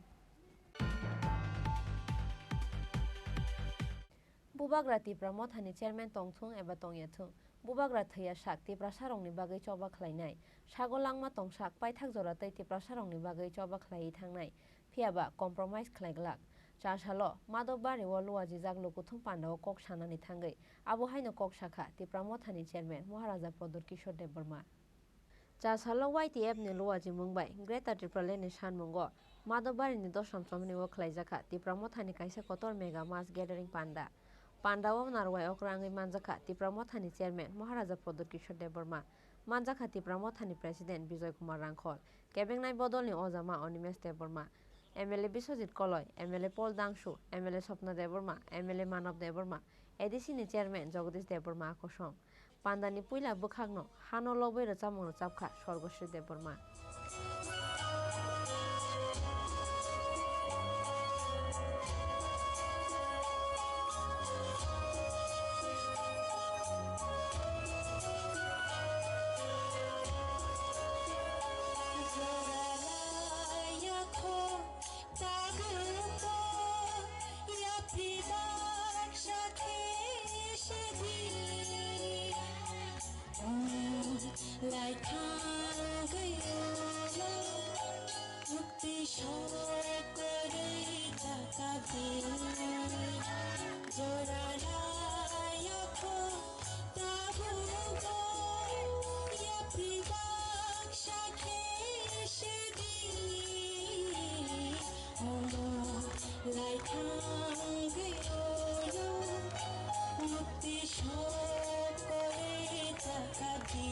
Bubagra Tipra Mothani chairman tongthung eba tongyathung, Bubagra thwiya sak Tiprasarokni bagwi choba khlainai, sago langma tongsak paithak jora tei Tiprasarokni bagwi choba khlaiwi thangnai, phiyaba compromise khlai glak. Chasalo Madhobari o luajijak lukuthum pandao kok sanani thangwi abo haino kok sakha Tipra Mothani chairman Maharaja Pradyut Kishore Debbarma. Chasalo Y T F ni luajimung bai Greater Tipraland ni sanmungo Madhobari ni Dosram Chomni o khlaijakha Tipra Mothani kaisa kotor mega mass gathering panda. Pandao narwai okra wngwi manjakha Tipra Mothani chairman Maharaja Pradyut Kishore Debbarma, manjakha Tipra Mothani president Bijoy Kumar Rangkhol, kebengnai bodolni ojama Animesh Debbarma, M L A Biswajit Koloi, M L A Paul Dangsu, M L A Swapna Debbarma, M L A Manav Debbarma, A D C ni chairman Jagadish Debbarma kosong. Pandani puila bwkhakno hano lobwi rwchapmung rwchapkha Sorgosri Debbarma. Lai thangwi ulo mukti sokori takadi. Jora layakho tabugo yapri baksa khe sidi. Omo lai thangwi ulo mukti sokori takadi.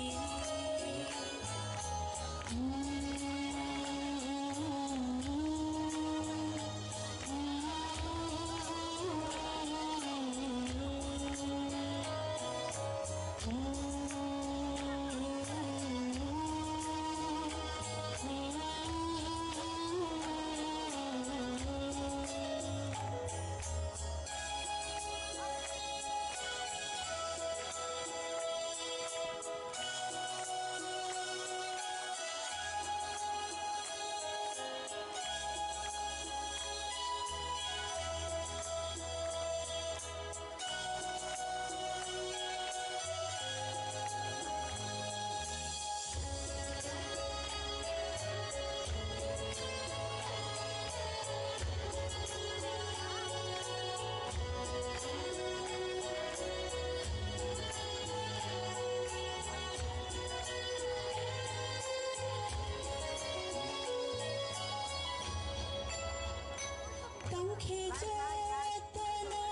Tongkhe jotono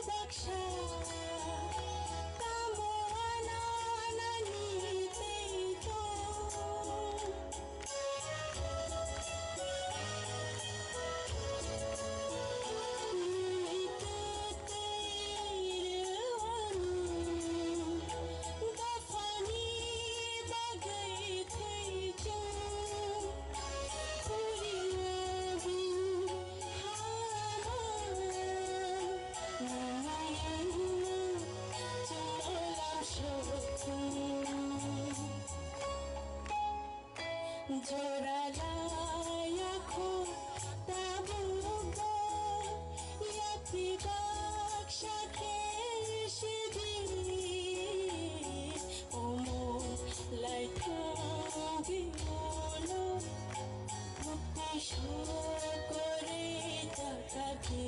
baksa, tamo ananani tei tong. Nini tei tei rwanu, dophani bagwi thwi chwng. Jora layakho tabugo yapri baksa khe sidi. Omo lai thangwi ulo mukti sokori takadi.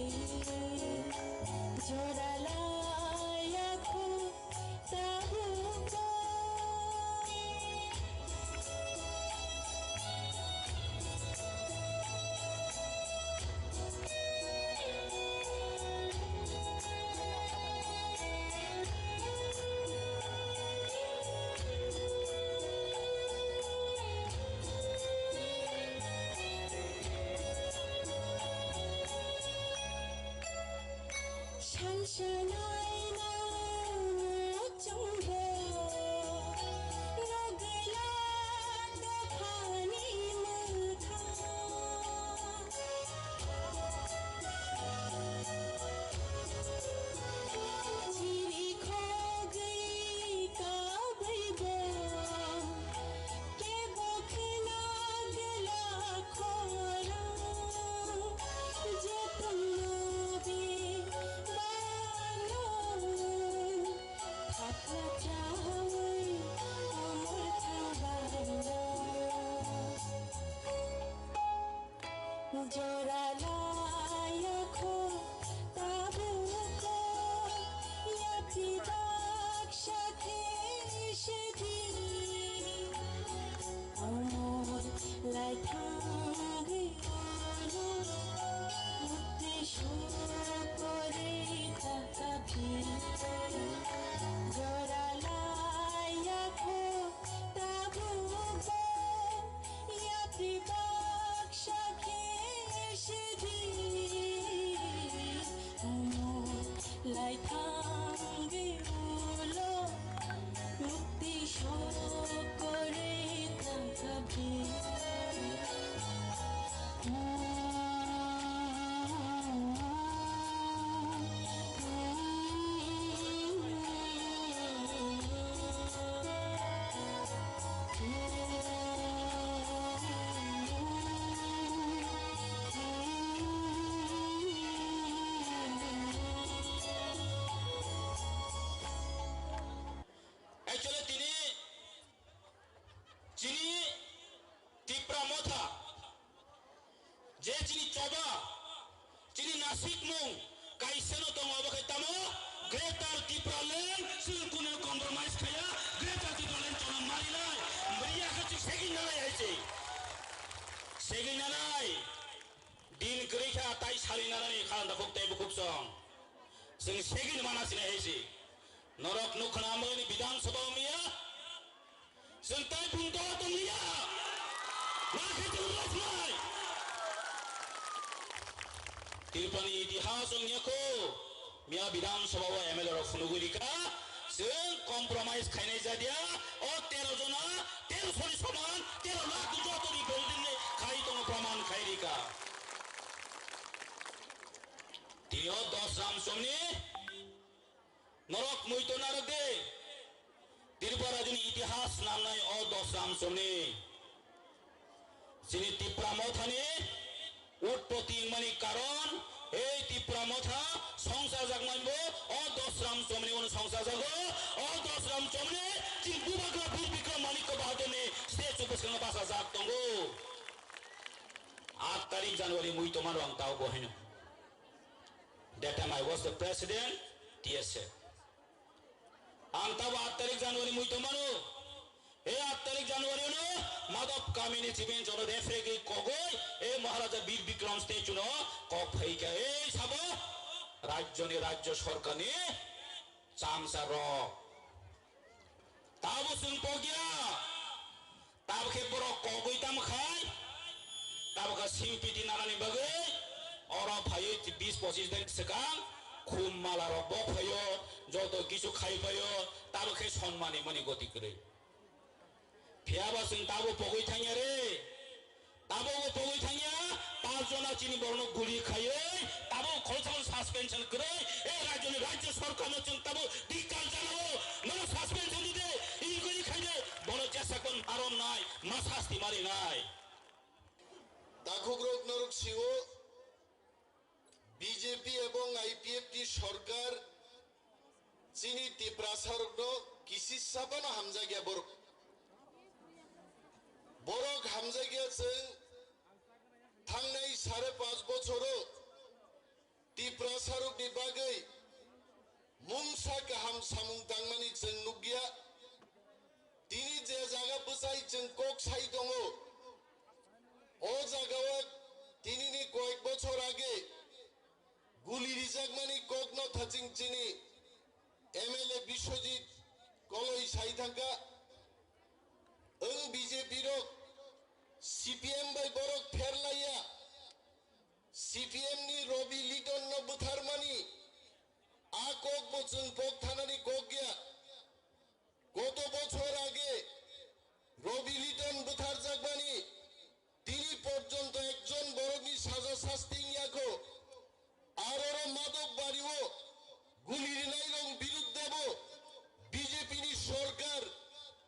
Jora layakho tabugo. Salsa naina chongbo, nogla dophani mwthang. Actually, tini chini Tipra Motha, je chini choba, chini nasikmung kaisano tongo, obo khe tamo Greater Tipraland, chwng kunu compromise khaya, Greater Tipraland chwng marinai, bwrwi ya khe chwng segwi nanai hai se. Segwi nanai, din kwrwi kha tai sari nanani kha da khuk tei bukhuk song. Chwng segwi mana sinai hai se. Norok nukha na amoni Bidhan Sabha miya. Chwng tai bung dol tong liya. Ma khe chwng rwkhlai. Tripurani itihas wng ya kho. Miya Bidhan Sabha o M L A rok phunugwi rikha. Chwng compromise khainai jadia. O tero jona, tero soni soman, tero lakh joto ni building ni khai tongo, proman khai rikha. Tini o dos ram somni Norok muitu narwk di. Tripura rajyoni itihas nangnai o dos ram somni. Chini Tipra Mothani utpoti wngmani karon, ei Tipra Motha songsajak manbo o dos ram somni uno songsajago, o dos ram somni chini Bubagra Bir Bikram Manikya Bahadurni statue bwskango bachajak tongo. Aat tarik January muitu mano ang tao bo haino. That time I was the president, T S F. Ang tabo aat tarik January muitu mano. He aat tarik January no Madhop Kamini Chiben Jono Defregi kogoi, he Maharaja Bir Bikram statue no kok phaika, he sabo rajyoni, rajyo sorkarni chamsa rok. Tabo chwng pogya. Tabukhe borok kogwi tamo khai, tabukhe simpiti nanani bagwi oro phaiwi bis pochis din swkang khum mala rok bo phaio, joto kisu khai phaio, tabukhe sonmani mani goti kwrwi. Phiyaba chwng tabo pogwi thangya re, tabo bo pogwi thangya, panch jona chini borokno guli khaiwi, tabo khoroksa suspension kwrwi, e rajyoni rajya sorkarno chwng tabo ধিক্কার জানাবো, nono suspension dide, inquiry khaide, bono jesakon marom nai, ma sasti mari nai. Takhukrok norok sio, B J P ebong I P F T sorkar chini Tiprasarokno kisisa phano hamjakya borok. Borok hamjakya chwng thangnai sare panch bochoro Tiprasarokni bagwi mungsa kaham samung tangmani chwng nukya. Tini je jaga bwchai chwng kok sai tongo, o jagao tinini koyek bochor age guli rijakmani kokno thaching chini M L A Biswajit Koloi sai thangkha. Wng B J P rok C P M bai borok pherlaiya. C P M ni Robi Liton no bwtharmani a kok bo chwng pok thanani kok ya. Koto bochor age Robi Liton bwtharjakmani tini porjonto ekjon borokni saja sasti wngya kho. Aroro Madhop Bario guli rinairok biruddhebo B J P ni sorkar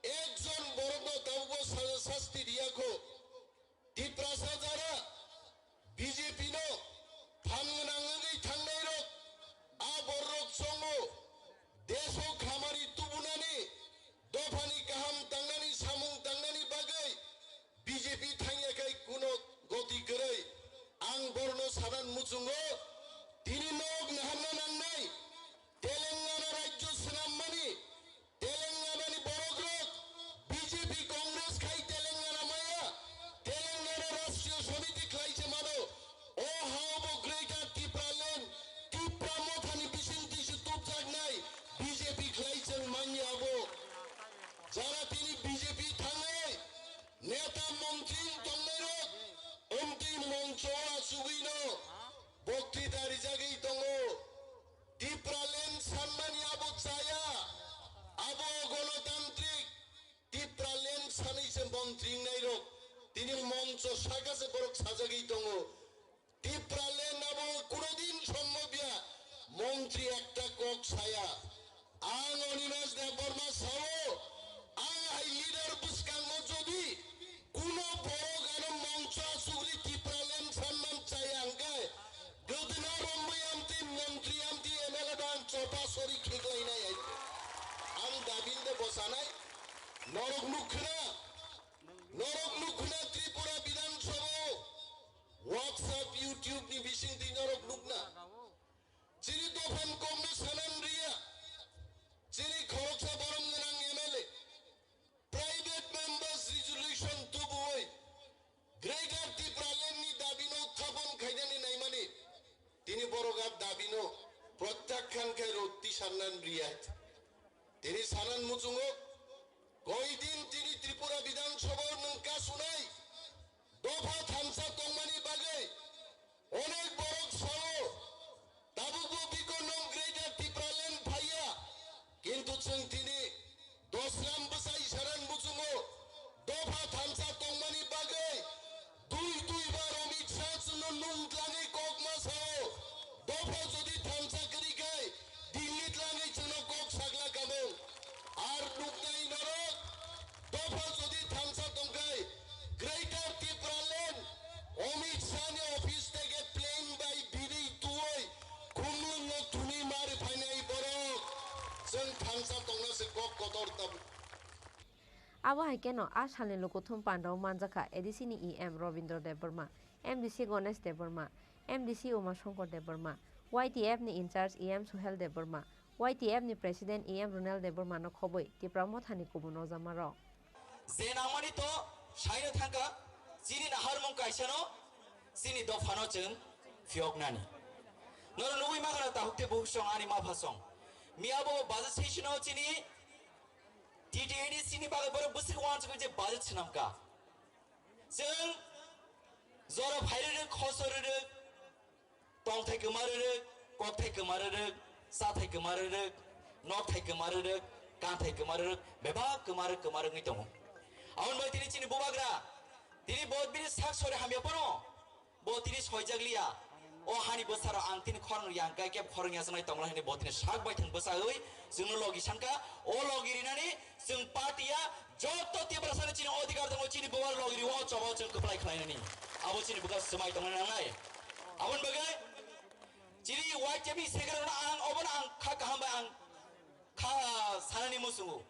ekjon borokno tabukbo saja sasti riya kho. Tiprasa jara B J P no phan gwnang wngwi thangnairok a bororok chongo. Desh o kham Swrwngnairok tini mongcho saka se borok sajagwi tongo. Tipraland abo kunodin sombobya montri ekta kok saya. Ang Animesh Debbarma sao, ang hai leader bwskango jodi kuno borok ano mongcho asugri Tipraland sanman chaya hwnkhe, gwdwna romwi amtwi montri amtwi M L A dang chopa sori khiklainai. Ang dabin de bosanai, norok nukhna, norok nukhna Tripura Bidhan Sabha o WhatsApp, YouTube ni bising twi norok nukna. Chini dophani kokno sanan riya. Chini khoroksa borom gwnang M L A. Private members resolution tubuwi Greater Tipraland ni dabino uthapon khainani naimani. Tini borok a dabino protyakhan khai roti sanan riya. Tini sanan muchungo koi din tini Tripura Bidhan Sabha o nwng kasunai dopha thamsa tongmani bagwi onek borok sao, tabukbo biko nwng Greater Tipraland phaiya, kintu chwng tini Dosram bwsai saran muchungo dopha thamsa tongmani bagwi dui dui bar Amit Shah chwngno nung tlangwi kok ma sao. Dopha jodi thamsa kwrwi khai Delhi tlangwi chwngno kok sakla kamung. Ar nuknai norok dopha jodi thamsa tongkhai Greater Tipraland Amit Shah ni office theke plane bai bini tuoi Khumlwngo thumwi mari phainai borok chwng thansa tongna se kok kotor tabuk. Abo hai kheno a salni lukuthum pandao manjakha A D C ni E M Robindra Debbarma, M D C Ganesh Debbarma, M D C Uma Shankar Debbarma, Y T F ni in-charge E M Suhel Debbarma, Y T F ni President E M Runel Debbarma no khobwi Tipra Mothani kubun ojamarok. Je nangmani to saino thangkha, chini naharmung kaisano, chini dophano chwng phiyoknani. Noro nugwi makhana tahuk tei buhuk song ani mapha song. Miya bo budget session o chini T T A D C ni bagwi borok bwswk uansukwi je budget swnamkha. Chwng jora phai rwrwk, khosor rwrwk, tongthai kwma rwrwk, kokthai kwma rwrwk, chathai kwma rwrwk, nokthai kwma rwrwk, kanthai kwma rwrwk, bebak kwma rwk kwma rwgwi tongo. Aboni bai tini chini bubagra, tini bo bini sak sori hamya phano, bo tini soijakliya. O hani bwsarok ang tini khorang yang kai keb khorang ya sanai tongla hini bo tini sak bai thang bwsawi chwngno logi sankha. O logi rinani chwng party ya joto Tiprasani chini odhikar tongo, chini bubar logi riwo choba chwng kwplai khlainani. Abo chini bubar swmai tongna nangnai. Aboni bagwi chini Y T F ni secretary ang obono ang kha kaham bai ang kha sanani musungo.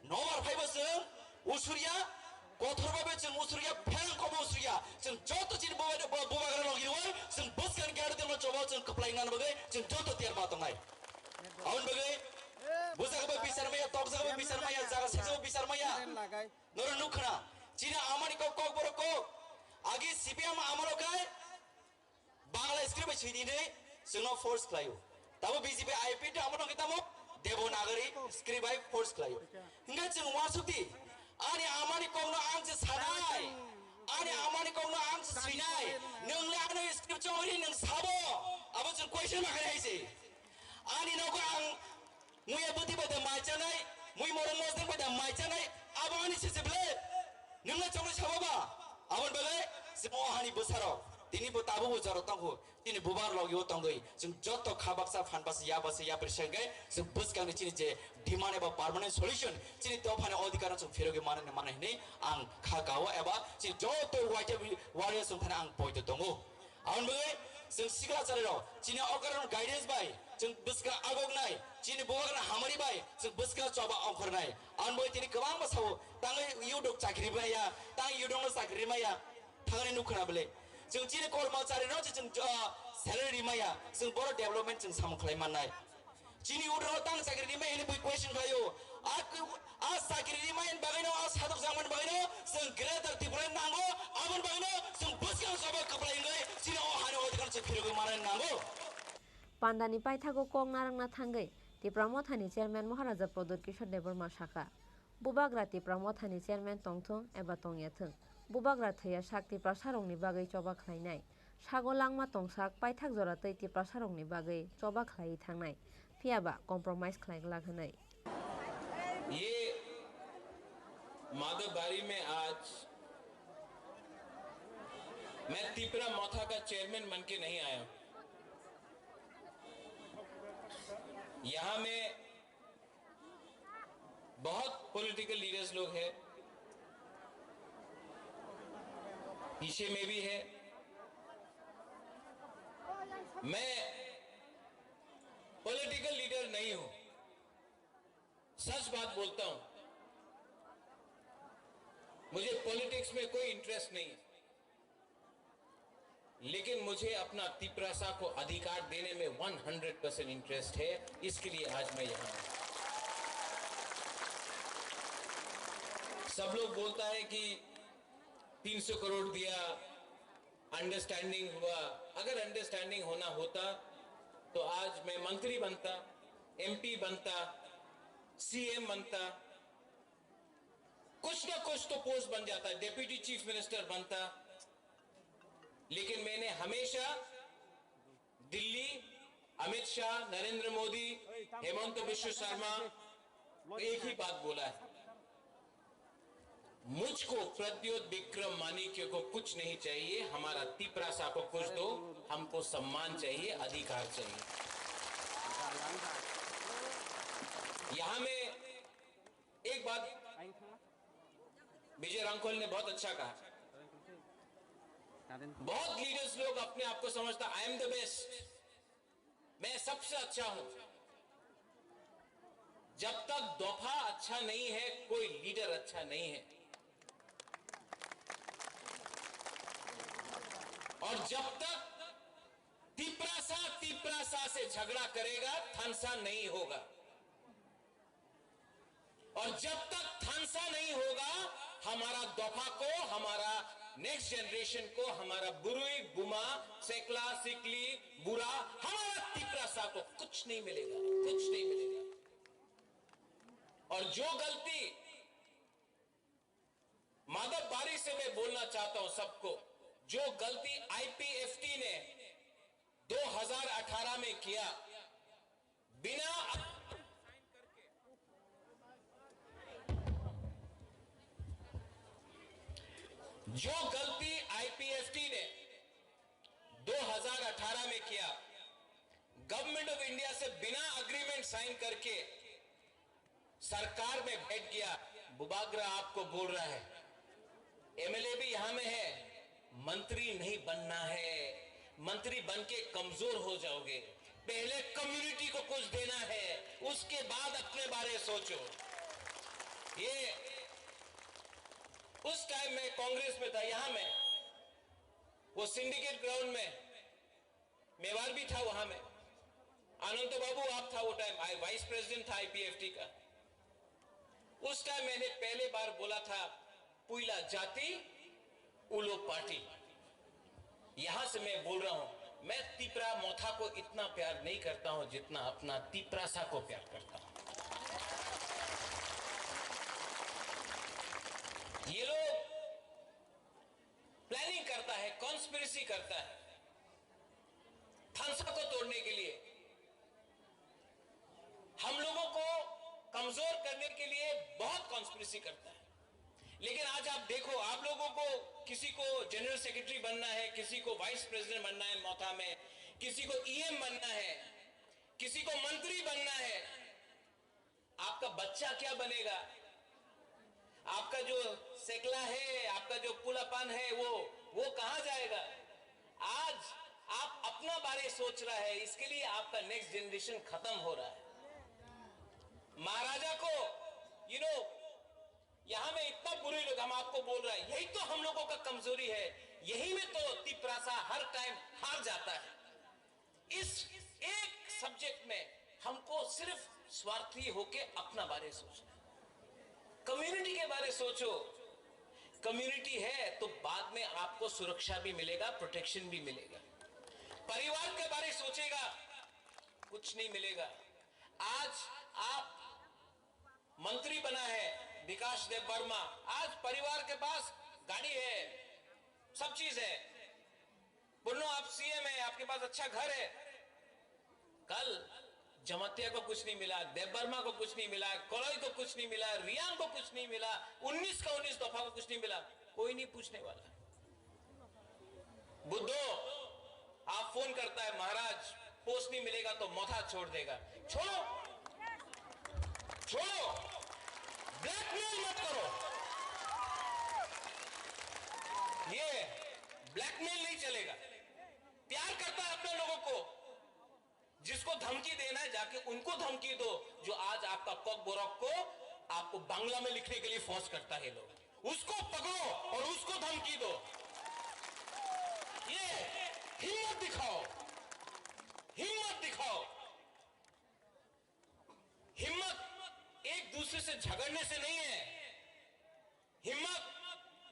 Nobar phaibo chwng usurya, kothor bai chwng usurya, pherang kobo usurya. Chwng joto chini bubai, bu-, bubagra logi rwui, chwng bwskang gari tengno chobo chwng kwplai nang bagwi, chwng joto tiyar ma tongnai. Aboni bagwi, bujak bai bisar maya, tokjak bai bisar maya, jaga sejak bai bisar maya. Noro nukhna, chini amani kok, kok borok kok. Agi C P M amalo kai, Bangla script bai swi di hinwi chwngno force khlaio. Tamo B J P I P tamo nokhe tamo Devanagari script bai force khlaio. Hingkhe chwng uansuk di, ani amani kokno ang se sanai, ani amani kokno ang se swinai, nwng le ano script chongri nwng sabo, abo chwng question ma khainai se. Ani nogo ang Muya bwtwi bai da mai chanai, mui morok mosdeng bai da mai chanai, abo ani se se ble. Nwng le chongwi sabo ba? Aboni bagwi chwng o hani bwsarok, tini bo tabukbo jorok tongkhu, chini bubar logi o tongwi, chwng joto kha baksa, phan baksa, ya baksa, ya bwrwi se hwnkhe, chwng bwskangni chini je demand eba permanent solution, chini dophani odhikar no chwng phirogwi manani manai hinwi ang kha kao eba chini joto waitwi warriors wng thani ang poito tongo. Aboni bagwi chwng sikla chwrairok chini okarokno guidance bai chwng bwskang agoknai, chini bubagra hamari bai chwng bwskang choba ongkhornai. Aboni bagwi tini kwbangma sao, tangwi yudok chakri maya, tang yudokno chakri maya, thangni nukhna bwle. Chwng chini kormocharino chwng, ah, salary rimaya, chwng boro development chwng samung khlai mannai. Chini udro tang chakri rimai hini bui question khlaio. A, a chakri rimai bagwino, a sadok jangmani bagwino chwng Greater Tripura nango, aboni bagwino chwng bwskang choba kwplai wngwi chini o hani odhikar chwng phirogwi manani nango. Pandani paithago kok narwkna thangwi Tipra Mothani Chairman Maharaja Pradyot Kishore Debbarma sakha, Bubagra Tipra Mothani Chairman tongthung eba tongyathung, Bubagra thwiya sak Tiprasarokni bagwi choba khlainai. Sago langma tongsak paithak jora twi Tiprasarokni bagwi choba khlaiwi thangnai, phiyaba compromise khlai glak hwnwi. ये माधव बारी में आज मैं तिपरा मोथा का चेयरमैन बन के नहीं आया हूं। यहां में बहुत पॉलिटिकल लीडर्स लोग हैं, पीछे में भी है। मैं पॉलिटिकल लीडर नहीं हूं, सच बात बोलता हूं। मुझे पॉलिटिक्स में कोई इंटरेस्ट नहीं है, लेकिन मुझे अपना तिपरासा को अधिकार देने में हंड्रेड परसेंट इंटरेस्ट है, इसके लिए आज मैं यहां हूं। सब लोग बोलता है कि तीन सौ करोड़ दिया, अंडरस्टैंडिंग हुआ। अगर अंडरस्टैंडिंग होना होता तो आज मैं मंत्री बनता, एमपी बनता, सीएम बनता, कुछ ना कुछ तो पोस्ट बन जाता, डेप्यूटी चीफ मिनिस्टर बनता। लेकिन मैंने हमेशा दिल्ली, अमित शाह, नरेंद्र मोदी, हेमंत बिश्व शर्मा, एक ही बात बोला है, मुझको प्रद्योत विक्रम माणिक्य को कुछ नहीं चाहिए, हमारा तिपरासा को कुछ दो, हमको सम्मान चाहिए, अधिकार चाहिए। यहां में एक बात विजय रांखल ने बहुत अच्छा कहा, बहुत लीडर्स लोग अपने आप को समझता, आई एम द बेस्ट, मैं सबसे अच्छा हूं। जब तक दोफा अच्छा नहीं है, कोई लीडर अच्छा नहीं है। और जब तक तिपरासा तिपरासा से झगड़ा करेगा, थानसा नहीं होगा। और जब तक थानसा नहीं होगा, हमारा दोफा को, हमारा नेक्स्ट जनरेशन को, हमारा बुरुई, बुमा, सेकला, सिकली, बुरा, हमारा तिपरासा को कुछ नहीं मिलेगा, कुछ नहीं मिलेगा। और जो गलती माधव बारी से मैं बोलना चाहता हूं सबको, जो गलती आईपीएफटी ने दो हज़ार अठारह में किया, बिना जो गलती आईपीएफटी ने दो हज़ार अठारह में किया, गवर्नमेंट ऑफ इंडिया से बिना एग्रीमेंट साइन करके सरकार में बैठ गया। बुबागरा आपको बोल रहा है, एमएलए भी यहां में है, मंत्री नहीं बनना है। मंत्री बन के कमजोर हो जाओगे। पहले कम्युनिटी को कुछ देना है, उसके बाद अपने बारे सोचो। ये उस टाइम में कांग्रेस में था, यहां में वो सिंडिकेट ग्राउंड में मेवार भी था वहां में। आनंद बाबू आप था वो टाइम, आई वाइस प्रेसिडेंट था आईपीएफटी का। उस टाइम मैंने पहले बार बोला था, पुइला जाति उलो पार्टी। यहां से मैं बोल रहा हूं, मैं तिपरा मोथा को इतना प्यार नहीं करता हूं जितना अपना तिपरासा को प्यार करता हूं। ये लोग प्लानिंग करता है, कॉन्स्पिरेसी करता है थानसा को तोड़ने के लिए, हम लोगों को कमजोर करने के लिए बहुत कॉन्स्पिरेसी करता है। लेकिन आज आप देखो, आप लोगों को, किसी को जनरल सेक्रेटरी बनना है, किसी को वाइस प्रेसिडेंट बनना है मोथा में, किसी को ईएम बनना है, किसी को मंत्री बनना है, आपका बच्चा क्या बनेगा? आपका जो सेकला है, आपका जो पुलापान है, वो वो कहां जाएगा? आज आप अपना बारे सोच रहा है, इसके लिए आपका नेक्स्ट जनरेशन खत्म हो रहा है। महाराजा को, यू नो, यहां में इतना बुरे लोग, हम आपको बोल रहा है, यही तो हम लोगों का कमजोरी है। यही में तो तिपरासा हर टाइम हार जाता है। इस एक सब्जेक्ट में हमको सिर्फ स्वार्थी होके अपना बारे सोचना है। कम्युनिटी के बारे सोचो। कम्युनिटी है तो बाद में आपको सुरक्षा भी मिलेगा, प्रोटेक्शन भी मिलेगा। परिवार के बारे सोचेगा, कुछ नहीं मिलेगा। आज आप मंत्री बना है विकास देव वर्मा, आज परिवार के पास गाड़ी है, सब चीज है। बोलो, आप सीएम है, आपके पास अच्छा घर है। कल जमातिया को कुछ नहीं मिला, देव वर्मा को कुछ नहीं मिला, कलई को कुछ नहीं मिला, रियांग को कुछ नहीं मिला, उन्नीस का उन्नीस दफा को कुछ नहीं मिला, कोई नहीं पूछने वाला। बुद्धो, आप फोन करता है, महाराज, पोस्ट नहीं मिलेगा तो मथा छोड़ देगा। छोड़ो, छोड़ो, ब्लैकमेल मत करो। ये ब्लैकमेल नहीं चलेगा। प्यार करता है अपने लोगों को, जिसको धमकी देना है, जाके उनको धमकी दो, जो आज आपका कॉकबोरक को आपको बांग्ला में लिखने के लिए फोर्स करता है लोग। उसको पकड़ो और उसको धमकी दो। ये हिम्मत दिखाओ, हिम्मत दिखाओ। हिम्मत एक दूसरे से झगड़ने से नहीं है। हिम्मत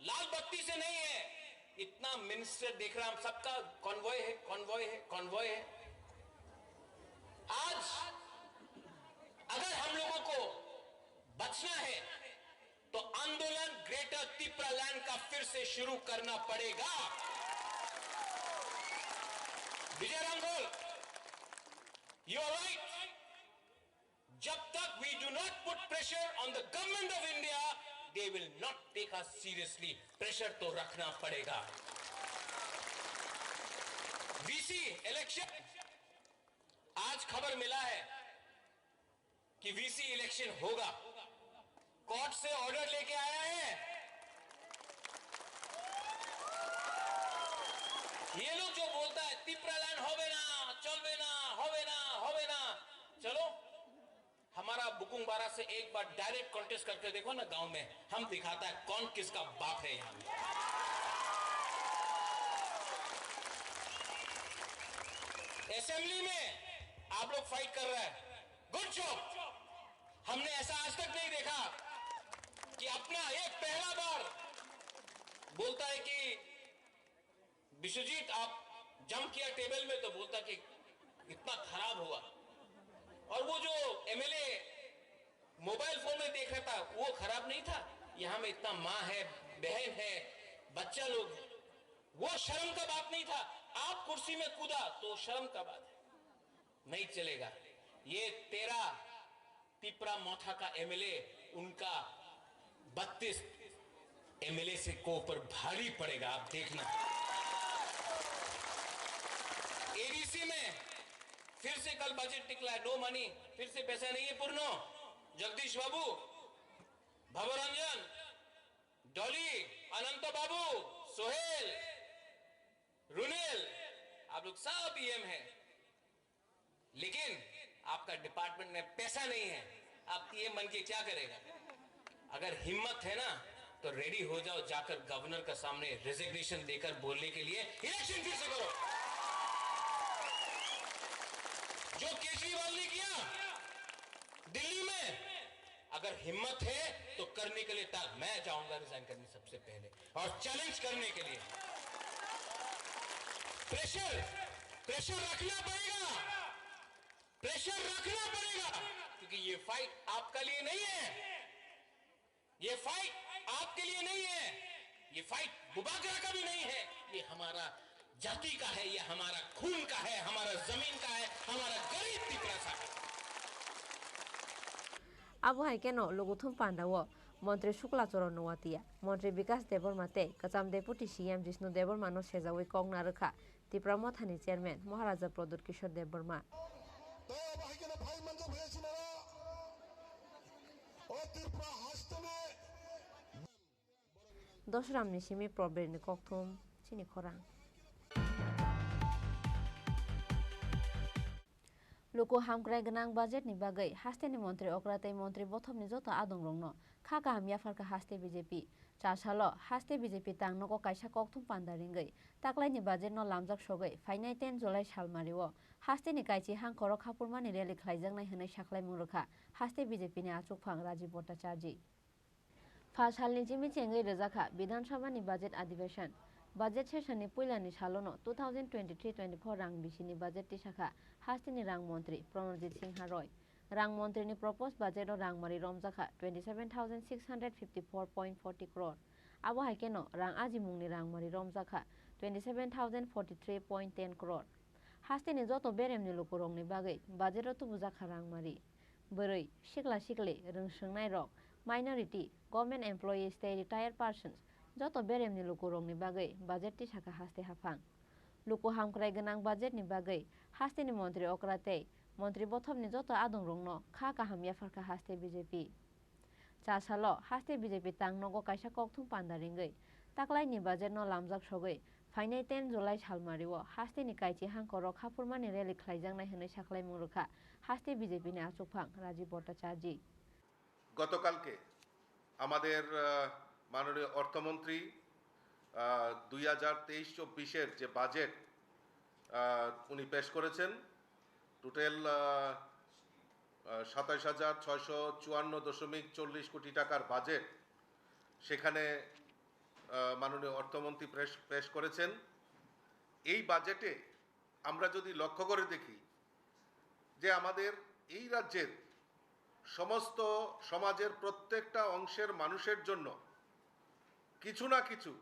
लाल बत्ती से नहीं है। इतना मिनिस्टर देख रहा, हम सबका कॉन्वॉय है, कॉन्वॉय है, कॉन्वॉय है। आज अगर हम लोगों को बचना है तो आंदोलन ग्रेटर तिप्रा लैंड का फिर से शुरू करना पड़ेगा। विजय रांगोल, you are right। जब तक we do not put pressure on the government of India, they will not take us seriously। Pressure तो रखना पड़ेगा। वीसी इलेक्शन, आज खबर मिला है कि वीसी इलेक्शन होगा। कोर्ट से ऑर्डर लेके आया है। ये लोग जो बोलता है तिप्रा लैंड होवे ना, चलवे ना, होवे ना, होवे ना, चलो हमारा बुकुंग बारा से एक बार डायरेक्ट कॉन्टेस्ट करके देखो ना गांव में, हम दिखाता है कौन किसका बाप है यहाँ में। असेंबली में आप लोग फाइट कर रहे हैं, गुड जॉब। हमने ऐसा आज तक नहीं देखा कि अपना एक पहला बार बोलता है कि विश्वजीत, आप जंप किया टेबल में, तो बोलता कि इतना खराब हुआ। और वो जो एमएलए मोबाइल फोन में देख रहा था, वो खराब नहीं था? यहाँ में इतना माँ है, बहन है, बच्चा लोग है, वो शर्म का बात नहीं था? आप कुर्सी में कूदा तो शर्म का बात है, नहीं चलेगा। ये तेरा तिपरा मोथा का एमएलए, उनका बत्तीस एमएलए से को ऊपर भारी पड़ेगा, आप देखना। एडीसी में फिर से कल बजट निकला है, नो मनी, फिर से पैसा नहीं है पूर्णो। जगदीश बाबू, भवरंजन, डॉली, अनंत बाबू, सोहेल, रुनेल, आप लोग सब ईएम हैं। लेकिन आपका डिपार्टमेंट में पैसा नहीं है, आप ईएम बन के क्या करेगा? अगर हिम्मत है ना, तो रेडी हो जाओ, जाकर गवर्नर का सामने रेजिग्नेशन देकर बोलने के लिए इलेक्शन फिर से करो। जो केजरीवाल ने किया दिल्ली में, अगर हिम्मत है तो करने के लिए तैयार। मैं जाऊंगा रिजाइन करने सबसे पहले और चैलेंज करने के लिए। प्रेशर, प्रेशर रखना पड़ेगा, प्रेशर रखना पड़ेगा, क्योंकि ये फाइट आपका लिए नहीं है, ये फाइट आपके लिए नहीं है, ये फाइट बुबागरा का भी नहीं है, ये हमारा जाति का है, ये हमारा खून का है, हमारा जमीन का है, हमारा गरीब तिपरा का है। Abo hai kheno Luguthum Panda o Montri Shukla Charan Noatia, Montri Bikas Debbarma tei kwcham Deputy C M Jishnu Debbarma no sejawi kok narwkha Tipra Mothani Chairman Maharaja Pradyut Kishore Debbarma. Tei abo hai kheno phai manjak phai sinaro o Tripura hasteni. Dosramni simi Probirni kokthum chini khorang. Luku hamkrai gwnang budget ni bagwi hasteni montri okra tei montri bothopni joto adongrokno kha kaham yapharkha haste B J P. Cha salo haste B J P tang nogo kaisa kokthum panda ringwi taklaini budget no lamjak sogwi phainai ten July salmario hasteni kaichi hangkhoro khapurmani rally khlaijaknai hwnwi sakhlaimung rwkha haste B J P ni achukphang Rajiv Bhattacharjee. Pha salni chimi chengwi rwjakha Bidhan Sabha ni budget adhibeshan. Budget session ni puila ni salo no two thousand twenty-three twenty-four rang bisi ni budget tisakha hasteni rang montri Pranojit Singha Roy. Rang montri ni proposed budget o rangmari romjakha twenty seven thousand six hundred fifty four point forty crore. Abo hai kheno rang ajimung ni rangmari romjakha twenty seven thousand forty three point ten crore. Hasteni joto beremni lukurokni bagwi budget o tubujakha rangmari. Bwrwi, sikla sikli, rwngswngnairok, minority, government employees tei retired persons, Joto beremni lukurokni bagwi budget tisakha haste haphang. Luku hamkrai gwnang budgetni bagwi hasteni montri okra tei montri bothopni joto adongrokno kha kaham yapharkha haste B J P. Cha salo haste B J P tang nogo kaisa kokthum panda ringwi taklaini budgetno lamjak sogwi phainai ten July salmario hasteni kaichi hangkorok haphurmani rally khlaijaknai hwnwi sakhlaimung rwkha haste B J P ni achukphang Rajiv Bhattacharjee. গতকালকে আমাদের, আহ, মাননীয় অর্থমন্ত্রী, আহ, দুই হাজার তেইশ চব্বিশের যে বাজেট, আহ, উনি পেশ করেছেন, টোটাল, আহ, আহ, সাতাইশ হাজার ছয়শো চুয়ান্ন দশমিক চল্লিশ কোটি টাকার বাজেট সেখানে, আহ, মাননীয় অর্থমন্ত্রী পেশ, পেশ করেছেন। এই বাজেটে আমরা যদি লক্ষ্য করে দেখি যে আমাদের এই রাজ্যের সমস্ত সমাজের প্রত্যেকটা অংশের মানুষের জন্য কিছু না কিছু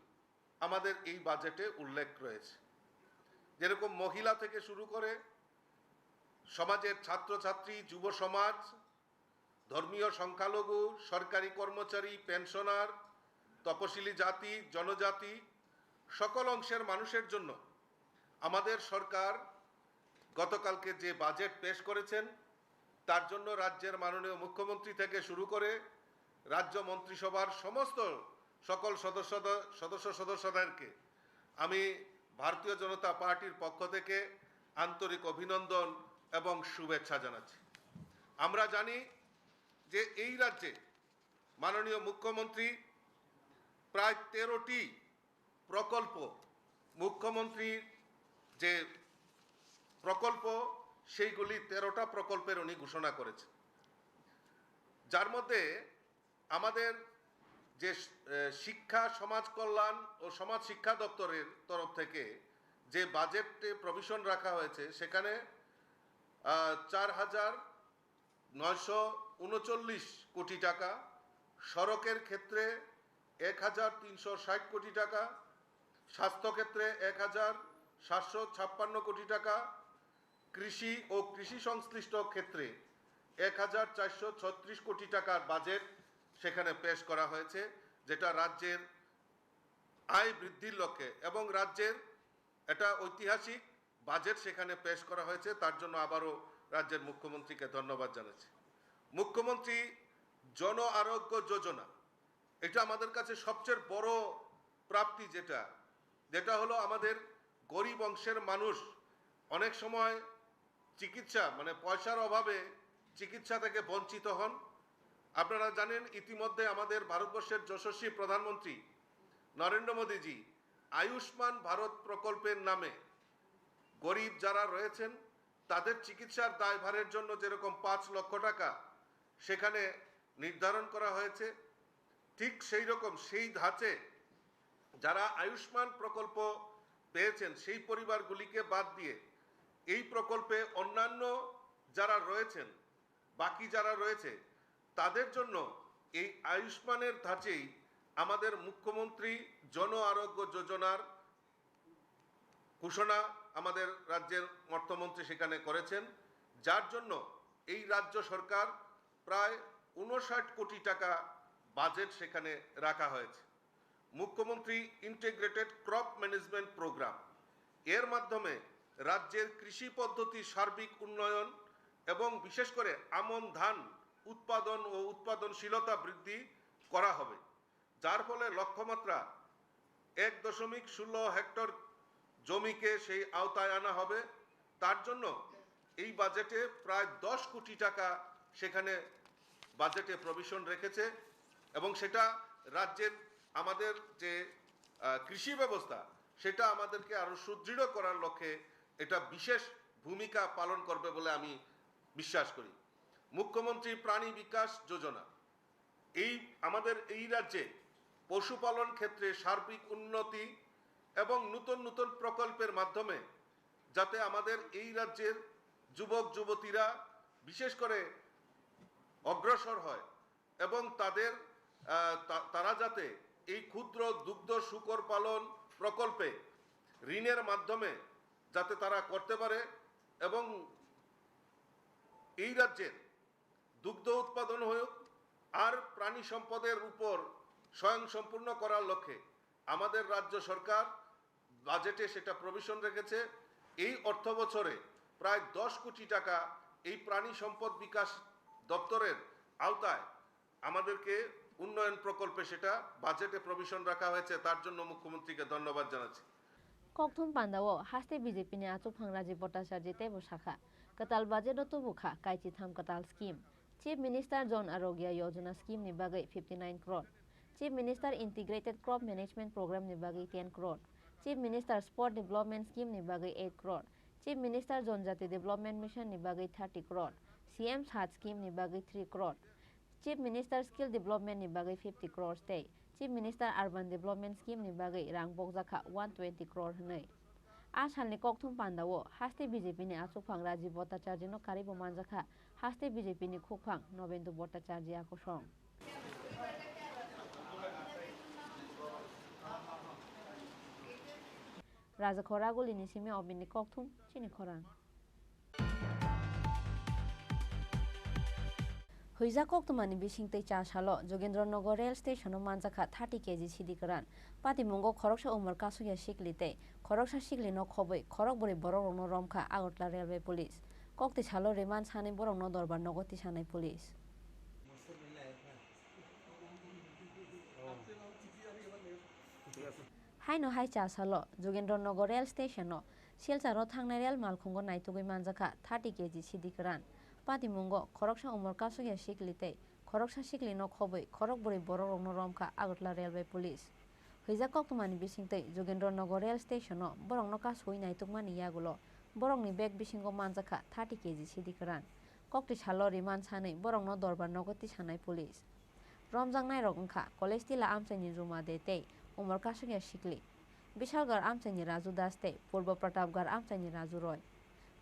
আমাদের এই বাজেটে উল্লেখ রয়েছে। যেরকম মহিলা থেকে শুরু করে সমাজের ছাত্রছাত্রী, যুব সমাজ, ধর্মীয় সংখ্যালঘু, সরকারি কর্মচারী, পেনশনার, তপশিলি জাতি, জনজাতি, সকল অংশের মানুষের জন্য আমাদের সরকার গতকালকে যে বাজেট পেশ করেছেন, তার জন্য রাজ্যের মাননীয় মুখ্যমন্ত্রী থেকে শুরু করে রাজ্য মন্ত্রিসভার সমস্ত সকল সদস্য, সদস্য সদস্যদেরকে আমি ভারতীয় জনতা পার্টির পক্ষ থেকে আন্তরিক অভিনন্দন এবং শুভেচ্ছা জানাচ্ছি। আমরা জানি যে এই রাজ্যে মাননীয় মুখ্যমন্ত্রী প্রায় তেরোটি প্রকল্প, মুখ্যমন্ত্রীর যে প্রকল্প, সেইগুলি তেরোটা প্রকল্পের উনি ঘোষণা করেছেন, যার মধ্যে আমাদের যে, এ, শিক্ষা, সমাজ কল্যাণ ও সমাজ শিক্ষা দপ্তরের তরফ থেকে যে বাজেটে প্রভিশন রাখা হয়েছে, সেখানে, আহ, চার হাজার নয়শো ঊনচল্লিশ কোটি টাকা, সড়কের ক্ষেত্রে এক হাজার তিনশো ষাট কোটি টাকা, স্বাস্থ্যক্ষেত্রে এক হাজার সাতশো ছাপ্পান্ন কোটি টাকা, কৃষি ও কৃষি সংশ্লিষ্ট ক্ষেত্রে এক হাজার চারশো ছত্রিশ কোটি টাকার বাজেট সেখানে পেশ করা হয়েছে, যেটা রাজ্যের আয় বৃদ্ধির লক্ষ্যে এবং রাজ্যের এটা ঐতিহাসিক বাজেট সেখানে পেশ করা হয়েছে, তার জন্য আবারও রাজ্যের মুখ্যমন্ত্রীকে ধন্যবাদ জানাচ্ছি। মুখ্যমন্ত্রী জন আরোগ্য যোজনা, এটা আমাদের কাছে সবচেয়ে বড় প্রাপ্তি, যেটা, যেটা হলো আমাদের গরিব অংশের মানুষ অনেক সময় চিকিৎসা, মানে পয়সার অভাবে চিকিৎসা থেকে বঞ্চিত হন। আপনারা জানেন, ইতিমধ্যে আমাদের ভারতবর্ষের যশস্বী প্রধানমন্ত্রী নরেন্দ্র মোদীজি আয়ুষ্মান ভারত প্রকল্পের নামে গরিব যারা রয়েছেন, তাদের চিকিৎসার দায়ভারের জন্য যেরকম পাঁচ লক্ষ টাকা সেখানে নির্ধারণ করা হয়েছে, ঠিক সেই রকম সেই ধাঁচে যারা আয়ুষ্মান প্রকল্প পেয়েছেন, সেই পরিবারগুলিকে বাদ দিয়ে এই প্রকল্পে অন্যান্য যারা রয়েছেন, বাকি যারা রয়েছে, তাদের জন্য এই আয়ুষ্মানের ধাঁচেই আমাদের মুখ্যমন্ত্রী জন আরোগ্য যোজনার ঘোষণা আমাদের রাজ্যের অর্থমন্ত্রী সেখানে করেছেন, যার জন্য এই রাজ্য সরকার প্রায় ঊনষাট কোটি টাকা বাজেট সেখানে রাখা হয়েছে। মুখ্যমন্ত্রী ইন্টিগ্রেটেড ক্রপ ম্যানেজমেন্ট প্রোগ্রাম, এর মাধ্যমে রাজ্যের কৃষি পদ্ধতির সার্বিক উন্নয়ন এবং বিশেষ করে আমন ধান উৎপাদন ও উৎপাদনশীলতা বৃদ্ধি করা হবে, যার ফলে লক্ষ্যমাত্রা এক দশমিক ষোলো হেক্টর জমিকে সেই আওতায় আনা হবে। তার জন্য এই বাজেটে প্রায় দশ কোটি টাকা সেখানে বাজেটে প্রভিশন রেখেছে এবং সেটা রাজ্যের আমাদের যে, আহ, কৃষি ব্যবস্থা, সেটা আমাদেরকে আরও সুদৃঢ় করার লক্ষ্যে এটা বিশেষ ভূমিকা পালন করবে বলে আমি বিশ্বাস করি। মুখ্যমন্ত্রী প্রাণী বিকাশ যোজনা, এই আমাদের এই রাজ্যে পশুপালন ক্ষেত্রে সার্বিক উন্নতি এবং নতুন নতুন প্রকল্পের মাধ্যমে যাতে আমাদের এই রাজ্যের যুবক যুবতীরা বিশেষ করে অগ্রসর হয় এবং তাদের, আহ, তা-, তারা যাতে এই ক্ষুদ্র দুগ্ধ শূকর পালন প্রকল্পে ঋণের মাধ্যমে যাতে তারা করতে পারে এবং এই রাজ্যের দুগ্ধ উৎপাদন হোক আর প্রাণী সম্পদের উপর স্বয়ংসম্পূর্ণ করার লক্ষ্যে আমাদের রাজ্য সরকার বাজেটে সেটা প্রভিশন রেখেছে। এই অর্থ বছরে প্রায় দশ কোটি টাকা এই প্রাণী সম্পদ বিকাশ দপ্তরের আওতায় আমাদেরকে উন্নয়ন প্রকল্পে সেটা বাজেটে প্রভিশন রাখা হয়েছে, তার জন্য মুখ্যমন্ত্রীকে ধন্যবাদ জানাচ্ছি। Kokthum pandao haste B J P ni achukphang Rajiv Bhattacharjee teibo sakha, kwtal budget o tubukha kaichitham kwtal scheme. Chief Minister Jan Arogya Yojana scheme ni bagwi fifty nine crore, Chief Minister Integrated Crop Management Program ni bagwi ten crore, Chief Minister Sport Development Scheme ni bagwi eight crore, Chief Minister Janjati Development Mission ni bagwi thirty crore, C M SAT scheme ni bagwi three crore, Chief Minister Skill Development ni bagwi fifty crores tei Chief Minister Urban Development Scheme ni bagwi rang bokjakha one twenty crore hwnwi. A salni kokthum pandao haste B J P ni achukphang Rajiv Bhattacharjee no karibo manjakha haste B J P ni khukphang Nobendu Bhattacharjee a kosong. Raja Khoraguli ni simi obini kokthum chini khorang. Huijak koktwmani bisingtwi cha salo Jogendra Nagar rail station-o manjakha thirty K G sidi kwran. Patimungo khoroksa umor kasukya sikli tei khoroksa sikli no khobwi khorok bwrwi borokrokno romkha Agartala Railway Police. Koktwi salo remand sanwi borokno dorbar nogo tisanai police. Haino hai cha salo Jogendra Nagar rail station-o Silchar-o thangnai rail malkhungo naitugwi manjakha thirty K G sidi kwran. Patimungo khoroksa umor kasukya sikli tei khoroksa sikli no khobwi khorok bwrwi borokrokno romkha Agartala Railway Police. Huijak koktwmani bisingtwi Jogendra Nagar rail station-o borokno kasui naitukmani yagulo borokni bag bisingo manjakha thirty K G sidi kwran. Koktwi salo remand sanwi borokno dorbar nogo tisanai police. Romjaknairok wngkha College Tila amchaini Juma De tei umor kasukya sikli, Bishalgarh amchaini Raju Das tei Purbo Pratapgarh amchaini Raju Roy.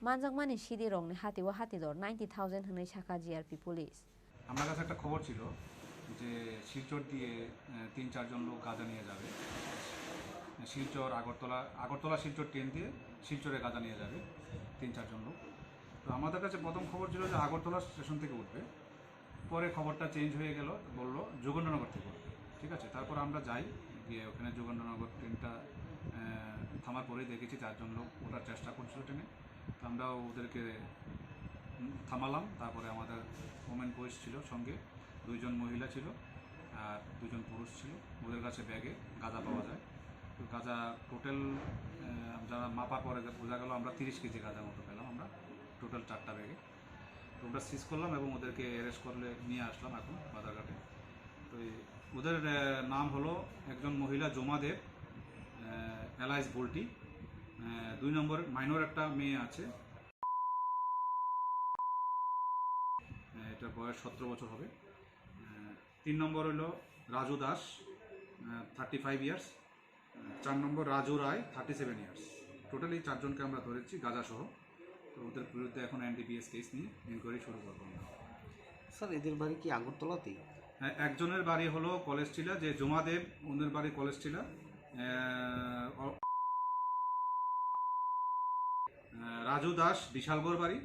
Manjakmani sidirokni hatio hatidor ninety thousand hwnwi sakha G R P police. আমার কাছে একটা খবর ছিল যে শিলচর দিয়ে, আহ, তিন চারজন লোক গাঁজা নিয়ে যাবে। শিলচর, আগরতলা, আগরতলা শিলচর ট্রেন দিয়ে শিলচরে গাঁজা নিয়ে যাবে তিন চারজন লোক। তো আমাদের কাছে প্রথম খবর ছিল যে আগরতলা স্টেশন থেকে উঠবে। পরে খবরটা চেঞ্জ হয়ে গেল, বলল যোগেন্দ্রনগর থেকে উঠবে। ঠিক আছে, তারপর আমরা যাই, গিয়ে ওখানে যোগেন্দ্রনগর ট্রেনটা, আহ, থামার পরেই দেখেছি চারজন লোক ওঠার চেষ্টা করছিল ট্রেনে। তো আমরা ওদেরকে, উম, থামালাম। তারপরে আমাদের ওমেন পুলিশ ছিল সঙ্গে, দুইজন মহিলা ছিল আর দুজন পুরুষ ছিল। ওদের কাছে ব্যাগে গাঁজা পাওয়া যায়। তো গাঁজা টোটাল, আহ, যারা মাপার পরে যে বোঝা গেল আমরা তিরিশ কেজি গাঁজার মতো পেলাম আমরা টোটাল চারটা ব্যাগে। তো আমরা সিজ করলাম এবং ওদেরকে অ্যারেস্ট করলে নিয়ে আসলাম এখন বাজারঘাটে। তো এই ওদের, আহ, নাম হলো একজন মহিলা জমা দেব, আহ, অ্যালাইস বল্টি, আহ, দুই নম্বর মাইনর একটা মেয়ে আছে, আহ, এটার বয়স সতেরো বছর হবে। আহ, তিন নম্বর হলো রাজু দাস, আহ, থার্টি ফাইভ ইয়ার্স। চার নম্বর রাজু রায়, থার্টি সেভেন ইয়ার্স। টোটালি চারজনকে আমরা ধরেছি গাঁজা সহ। তো ওদের বিরুদ্ধে এখন N D P S case নিয়ে ইনকোয়ারি শুরু করবো আমরা। স্যার, এদের বাড়ি কি আগরতলাতেই? হ্যাঁ, একজনের বাড়ি হলো কলেজ টিলা, যে জমা দেব, ওদের বাড়ি কলেজ টিলা। আহ, অ-, আহ, রাজু দাস বিশালগড় বাড়ি,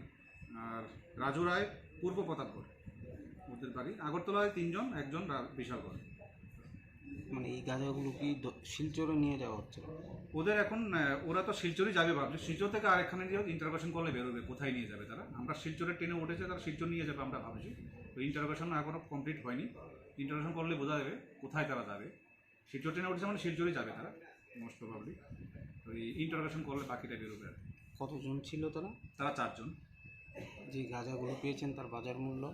আর রাজু রায় পূর্ব প্রতাপগড়, ওদের বাড়ি। আগরতলায় তিনজন, একজন রা-, বিশালগড়। মানে, এই গাঁজাগুলো কি দ-, শিলচরে নিয়ে যাওয়া হচ্ছিল? ওদের এখন, আহ, ওরা তো শিলচরই যাবে ভাবছে, শিলচর থেকে আরেকখানে গিয়ে ইন্টারোগেশন করলে বেরোবে, কোথায় নিয়ে যাবে তারা। আমরা শিলচরের ট্রেনে উঠেছে, তারা শিলচর নিয়ে যাবে আমরা ভাবছি। তো ইন্টারোগেশন এখনো কমপ্লিট হয়নি, ইন্টারোগেশন করলে বোঝা যাবে কোথায় তারা যাবে। শিলচর ট্রেনে উঠেছে মানে শিলচরই যাবে তারা, মোস্ট প্রবাবলি। ওই ইন্টারোগেশন করলে বাকিটা বেরোবে আর কি। কতজন ছিল তারা? তারা চারজন। যে গাঁজাগুলো পেয়েছেন, তার বাজার মূল্য?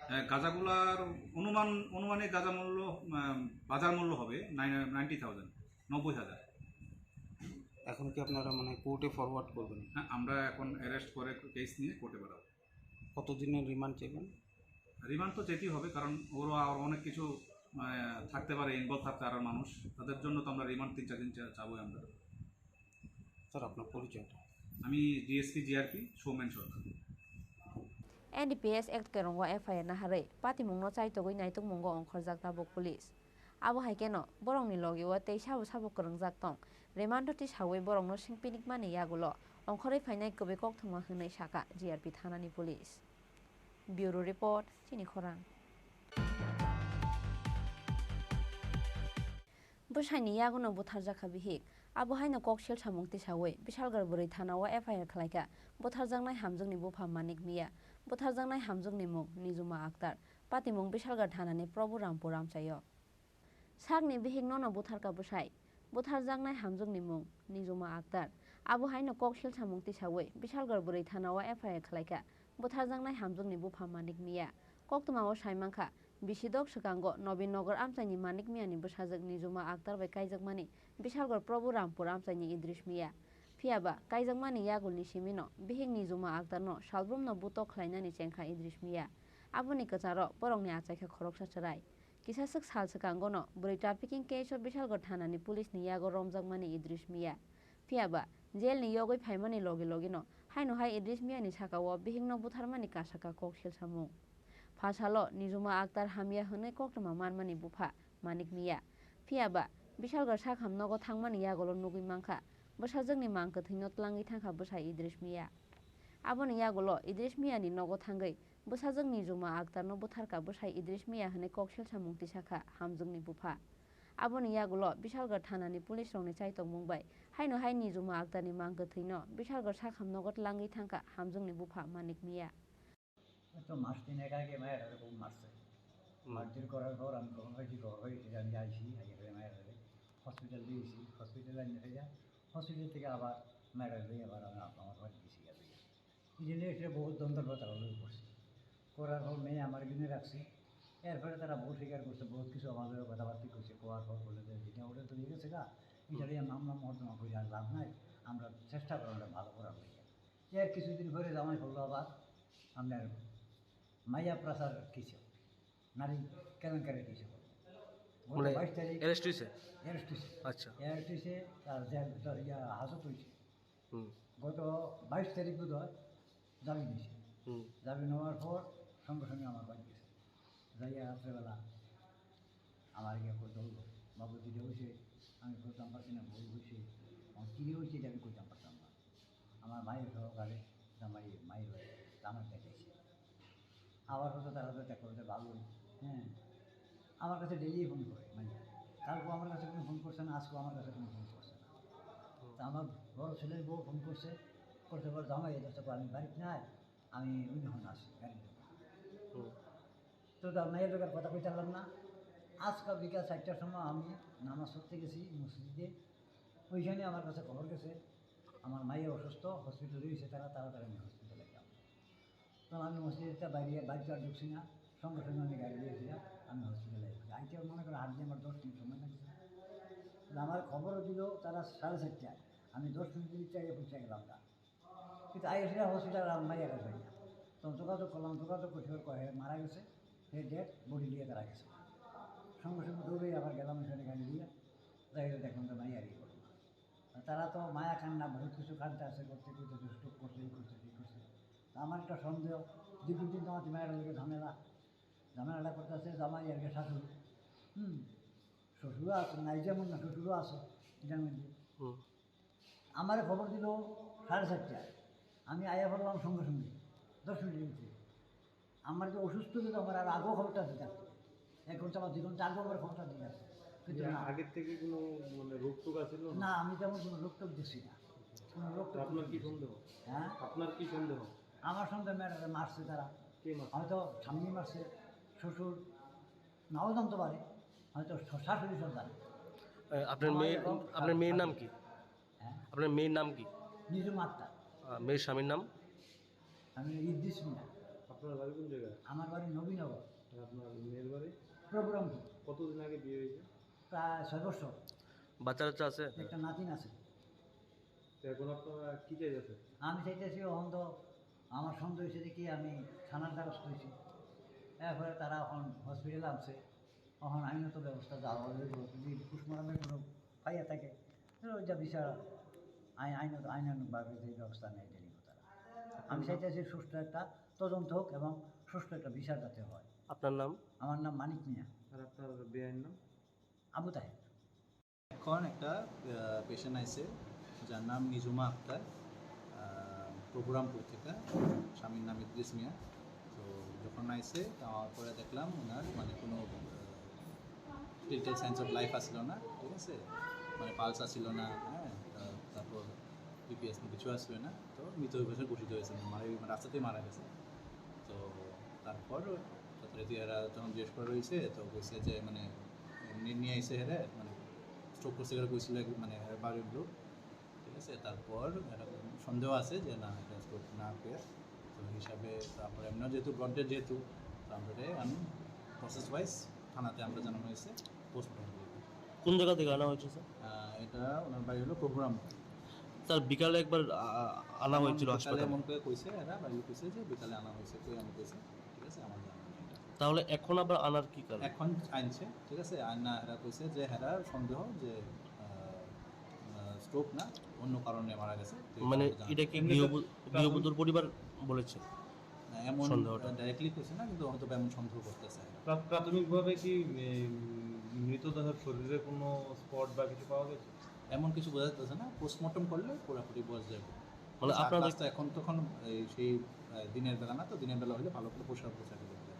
হ্যাঁ, গাঁজাগুলার অনুমান, অনুমানিক গাঁজা মূল্য, আহ, বাজার মূল্য হবে নাইন-, নাইনটি থাউজেন্ড, নব্বই হাজার। এখন কি আপনারা, মানে, কোর্টে ফরওয়ার্ড করবেন? হ্যাঁ, আমরা এখন অ্যারেস্ট করে কেস নিয়ে কোর্টে পাঠাবো। কতদিনের রিমান্ড চাইবেন? রিমান্ড তো যেতেই হবে, কারণ ওরও আর অনেক কিছু, মানে, থাকতে পারে, ইনভলভ থাকতে পারে মানুষ, তাদের জন্য তো আমরা রিমান্ড তিন চার দিন চা-, চাবোই আমরা। স্যার, আপনার পরিচয়টা? আমি ডিএসপি জিআরপি সৌমেন সরকার। এনডিপিএস অ্যাক্ট কেরঙ্গো এফআইআর নাহারে পাতিমুংনো chaitogwi naitukmungo ongkhorjak tabuk police. Abo hai kheno borokni logio tei sabo sabo kwrwngjak tong. Remando tisawi borokno sengpinikmani yagulo ongkhorwi phainai kwbwi kokthoma hwnwi sakha G R P thanani police. Bureau report, chini khorang. Bwsaini yagono butharjakha bihik. Abo haino kok silsamung tisawi Bishalgarh bwrwi thanao F I R khwlaikha butharjaknai hamjwkni bupha Manik Miya, butharjaknai hamjwkni mung Nijuma Akhtar, patimung Bishalgarh thanani Prabhu Rampur amchaio. Sakni bihik nono butharkha bwsai, butharjaknai hamjwkni mung Nijuma Akhtar. Abo haino kok silsamung tisawi Bishalgarh bwrwi thanao F I R khwlaikha butharjaknai hamjwkni bupha Manik Miya. Koktwmao saimankha, bisi dok swkango Nobin Nagar amchaini Manik Miyani bwsajwk Nijuma Akhtar bai kaijakmani Bishalgarh Prabhu Rampur amchaini Idris Miya. Phiyaba kaijakmani yagulni simino bihik Nijuma Akhtarno salbrumno butok khlainani chengkha Idris Miya. Aboni kwcharo borokni achaikha khoroksa chwrai. Kisa swk sal swkangono bwrwi trafficking case-o Bishalgarh thanani police-ni yago romjakmani Idris Miya. Phiyaba jail-ni yogwi phaimani logi logino haino hai Idris Miyani sakao bihikno butharmani kasaka kok silsamung. Phasalo Nijuma Akhtar hamya hwnwi koktwma manmani bupha Manik Miya. Phiyaba Bishalgarh sakham nogo thangmani yagulo nugwi mankha bwsajwkni mang kwthwino tlangwi thangkha bwsai Idris Miya. Aboni yagulo Idris Miyani nogo thangwi bwsajwk Nijuma Akhtarno butharkha bwsai Idris Miya hwnwi kok silsamung tisakha hamjwkni bupha. Aboni yagulo Bishalgarh thanani police-rokni chaitokmung bai haino hai Nijuma Akhtarni mang kwthwino Bishalgarh sakham nogo tlangwi thangkha hamjwkni bupha Manik Miya. তো মাস তিনেক আগে মায়ের খুব মারছে। হুম। মারধর করার পর আমি খবর পাইছি, খবর পাই, এটা আমি আইছি, আইয়া ফেলে মায়ের হসপিটাল দিয়েছি, হসপিটাল আনিয়ে ফেলে হসপিটাল থেকে আবার মায়ের লই আবার আমি আমার বাড়ি গেছি গেল। এই জন্য এটা বহুত দ্বন্দ্ব কথা হলো করছি। করার পর মেয়ে আমার কিনে রাখছি। এরপরে তারা ভুল স্বীকার করছে, বহুত কিছু আমাদের কথাবার্তা করছে, করার পর বলে যে যেটা ওটা তো হয়ে গেছে গা, এটা নিয়ে মামলা মকদ্দমা করে আর লাভ নাই, আমরা চেষ্টা করবো ওটা ভালো করার লেগে। এর কিছুদিন পরে জামাই বললো আবার আপনার মাইয়া পাচার কিছু, নারী কেলেঙ্কারি কিছু। গত মানে বাইশ তারিখ অ্যারেস্ট হয়েছে? অ্যারেস্ট হয়েছে। আচ্ছা। অ্যারেস্ট হয়েছে, তার জেল, তার ইয়া, হাজত হয়েছে। হুম। গত বাইশ তারিখ বোধ হয় জামিন হয়েছে। হুম। জামিন হওয়ার পর সঙ্গে সঙ্গে আমার বাড়ি গেছে। যাইয়া রাত্রেবেলা আমার গিয়ে কই ধরলো, "বাবু, দিদি হয়েছে, আমি করতাম পারছি না, ভুল হয়েছে, আমার কী হয়েছে এটা আমি করতাম পারতাম না।" আমার ভাই সহকারে জামাই, মায়ের বাড়ি, জামাই দেখাইছে। আবার হয়তো তারা তো দেখা করতে ভালোই, হ্যাঁ। আমার কাছে ডেইলি ফোন করে, মানে, কালকে আমার কাছে কোনো ফোন করছে না, আজকেও আমার কাছে কোনো ফোন করছে না। হুম। তা আমার বড় ছেলের বউ ফোন করছে, করতে বলে, "জামাই, এটা তো আমি বাড়িতে নাই, আমি অন্য ফোন আসি, গাড়ি।" হুম। তো তার মায়ের লোকের কথা কইতে পারলাম না। আজকে বিকাল চারটার সময় আমি নামাজ পড়তে গেছি মসজিদে, ওইখানে আমার কাছে খবর গেছে, আমার মায়ের অসুস্থ, হসপিটালে রয়েছে, তারা তাড়াতাড়ি আমি হসপিটালে যাবো। তখন আমি মসজিদটা বাইরে, বাইরে আর ঢুকছি না, সঙ্গে সঙ্গে আমি গাড়ি দিয়েছিলাম, আমি হসপিটালে এসেছি। আইতে মনে করো হাট দিয়ে আমার দশ মিনিট সময় লাগছে। তো আমার খবরও দিল তারা সাড়ে চারটায়, আমি দশ মিনিট চাইয়ে পৌঁছে গেলাম না। কিন্তু আইসিরা হসপিটাল আর মাইয়া গেছে না। তখন যোগাযোগ করলাম, যোগাযোগ করতে কয়ে মারা গেছে, সে ডেড বডি নিয়ে তারা গেছে। সঙ্গে সঙ্গে দৌড়ে আবার গেলাম ওখানে গাড়ি দিয়ে, যাই হোক দেখলাম তো মাইয়া আর ইয়ে করলো না। তারা তো মায়া কান্না বহুত কিছু কান্তা আছে, করতে করতে স্ট্রোক করছে, এই করছে, সেই করছে। তা আমার একটা সন্দেহ, দীর্ঘদিন তো আমার মায়ের লোকের ঝামেলা, ঝামেলাটা করতে আছে জামাই আর কি শাশুড়ি। হুম। শ্বশুরও আছে, নাই যেমন না, শ্বশুরও আছে এটার মধ্যে। হুম। আমারে খবর দিল সাড়ে চারটায়, আমি আয়া পড়লাম সঙ্গে সঙ্গে, দশ মিনিটের ভিতরে। আমার যে অসুস্থ হইল, আমার আর আগেও খবরটা দিতে আসতো। এক ঘন্টা বা দুই ঘন্টা আগেও আমার খবরটা দিতে আসতো। কিন্তু না। আগের থেকে কোনো মানে রোগ টোগ আছে না? না, আমি তেমন কোনো রোগ টোগ দিচ্ছি না। কোনো রোগ টোগ আপনার কি সন্দেহ? হ্যাঁ? আপনার কি সন্দেহ? আমার সন্দেহ ম্যাডামে মারছে তারা। কে মারছে? হয়তো স্বামী মারছে, শ্বশুর, নাও জানতে পারে, হয়তো শ-, শাশুড়ি সব জানে। এ, আপনার আমার মেয়ের, এবং আপনার মেয়ের নাম কি? হ্যাঁ? আপনার মেয়ের নাম কি? নিজু মাত্তা। আহ, মেয়ের স্বামীর নাম? আমি ইদ্রিস মিয়া। আপনার বাড়ি কোন জায়গায়? আমার বাড়ি নবীনগর। আর আপনার মেয়ের বাড়ি? প্রভুরামপুর। কতদিন আগে বিয়ে হয়েছে? প্রায় ছয় বছর। বাচ্চা টাচ্চা আছে? একটা নাতিন আছে। তো এখন আপনারা কি চাইতেছেন? আমি চাইতেছি, এখন তো আমার সন্দেহ হয়েছে যে কি, আমি থানার দ্বারস্থ হয়েছি। এরপরে তারা এখন হসপিটালে আনছে, এখন আইনত ব্যবস্থা যা হবে, যদি পোস্টমর্টমে কোনো পাইয়া থাকে, তাহলে ওই যা বিচার আইন, আইনত, আইনানুগভাবে যে ব্যবস্থা নেয়, এটা নিব তারা। আমি চাইতেছি সুষ্ঠু একটা তদন্ত হোক এবং সুষ্ঠু একটা বিচার যাতে হয়। আপনার নাম? আমার নাম মানিক মিয়া। আর আপনার বেআইন নাম? আবু তাহের। এখন একটা, আহ, পেশেন্ট আইছে, যার নাম নিজুমা আক্তার, আহ, প্রভুরামপুর থেকে, স্বামীর নাম ইদ্রিস মিয়া। তো যখন আইছে, তো আমার পরে দেখলাম ওনার মানে কোনো, আহ, লিটল সেন্স অফ লাইফ আসিল না, ঠিক আছে, মানে পালস আসিল না, হ্যাঁ, তা-, তারপর পিপিএস কিছু আসিল না, তো মৃত অবস্থায় ঘোষিত হয়েছে, মানে মারা, মানে রাস্তাতেই মারা গেছে। তো তারপর যথারীতি এরা যখন জিজ্ঞেস করা হয়েছে, তো কইছে যে মানে এমনি নিয়ে আইছে হেরে, মানে স্ট্রোক করছে করে কইছিল এক-, মানে বাড়ির লোক, ঠিক আছে। তারপর একটা সন্দেহ আছে যে না, এটা স্ট্রোক না পেয়ে, তো হিসাবে তারপরে এমনি যেহেতু ব্লড ডেথ, যেহেতু, তো আমরা এটাই আমি প্রসেস ওয়াইজ থানাতে আমরা জানানো হয়েছে পোস্টমর্টম। কোন জায়গা থেকে আনা হয়েছে, স্যার? আহ, এটা ওনার বাড়ি হলো প্রোগ্রাম। স্যার, বিকালে একবার, আ-, আ-, আনা হয়েছিল বিকালে হাসপাতালে। এমন করে কইছে, এরা বাড়ি কইছে যে বিকালে আনা হয়েছে, কই আমি কইছে, ঠিক আছে, আমার জানা নেই এটা। তাহলে এখন আবার আনার কি কারণ? এখন আনছে, ঠিক আছে, আর না, এরা কইছে যে এরা সন্দেহ যে, আহ, আহ, স্ট্রোক না, অন্য কারণে মারা গেছে। তো এই মানে কারণে জানা এটা কি নেই। এমনিতে গৃহবধূ-, প্রাথমিক গৃহবধূর পরিবার বলেছে? না, এমন, সন্দেহটা। আহ, ডাইরেক্টলি কইছে না, কিন্তু হয়তো বা এমন সন্দেহ করতেছে। প্রা-, প্রাথমিকভাবে কি, উম, মৃতদেহের শরীরে কোনো স্পট বা কিছু পাওয়া গেছে? এমন কিছু বোঝা যাচ্ছে না, পোস্টমর্টম করলে পুরোপুরি বোঝা যাবে। মানে আচ্ছা, আপনাদের আকাশ তো এখন তখন এই সেই, আহ, দিনের বেলা না, তো দিনের বেলা হলে ভালো করে পরিষ্কার পরিচ্ছন্ন করতে হবে।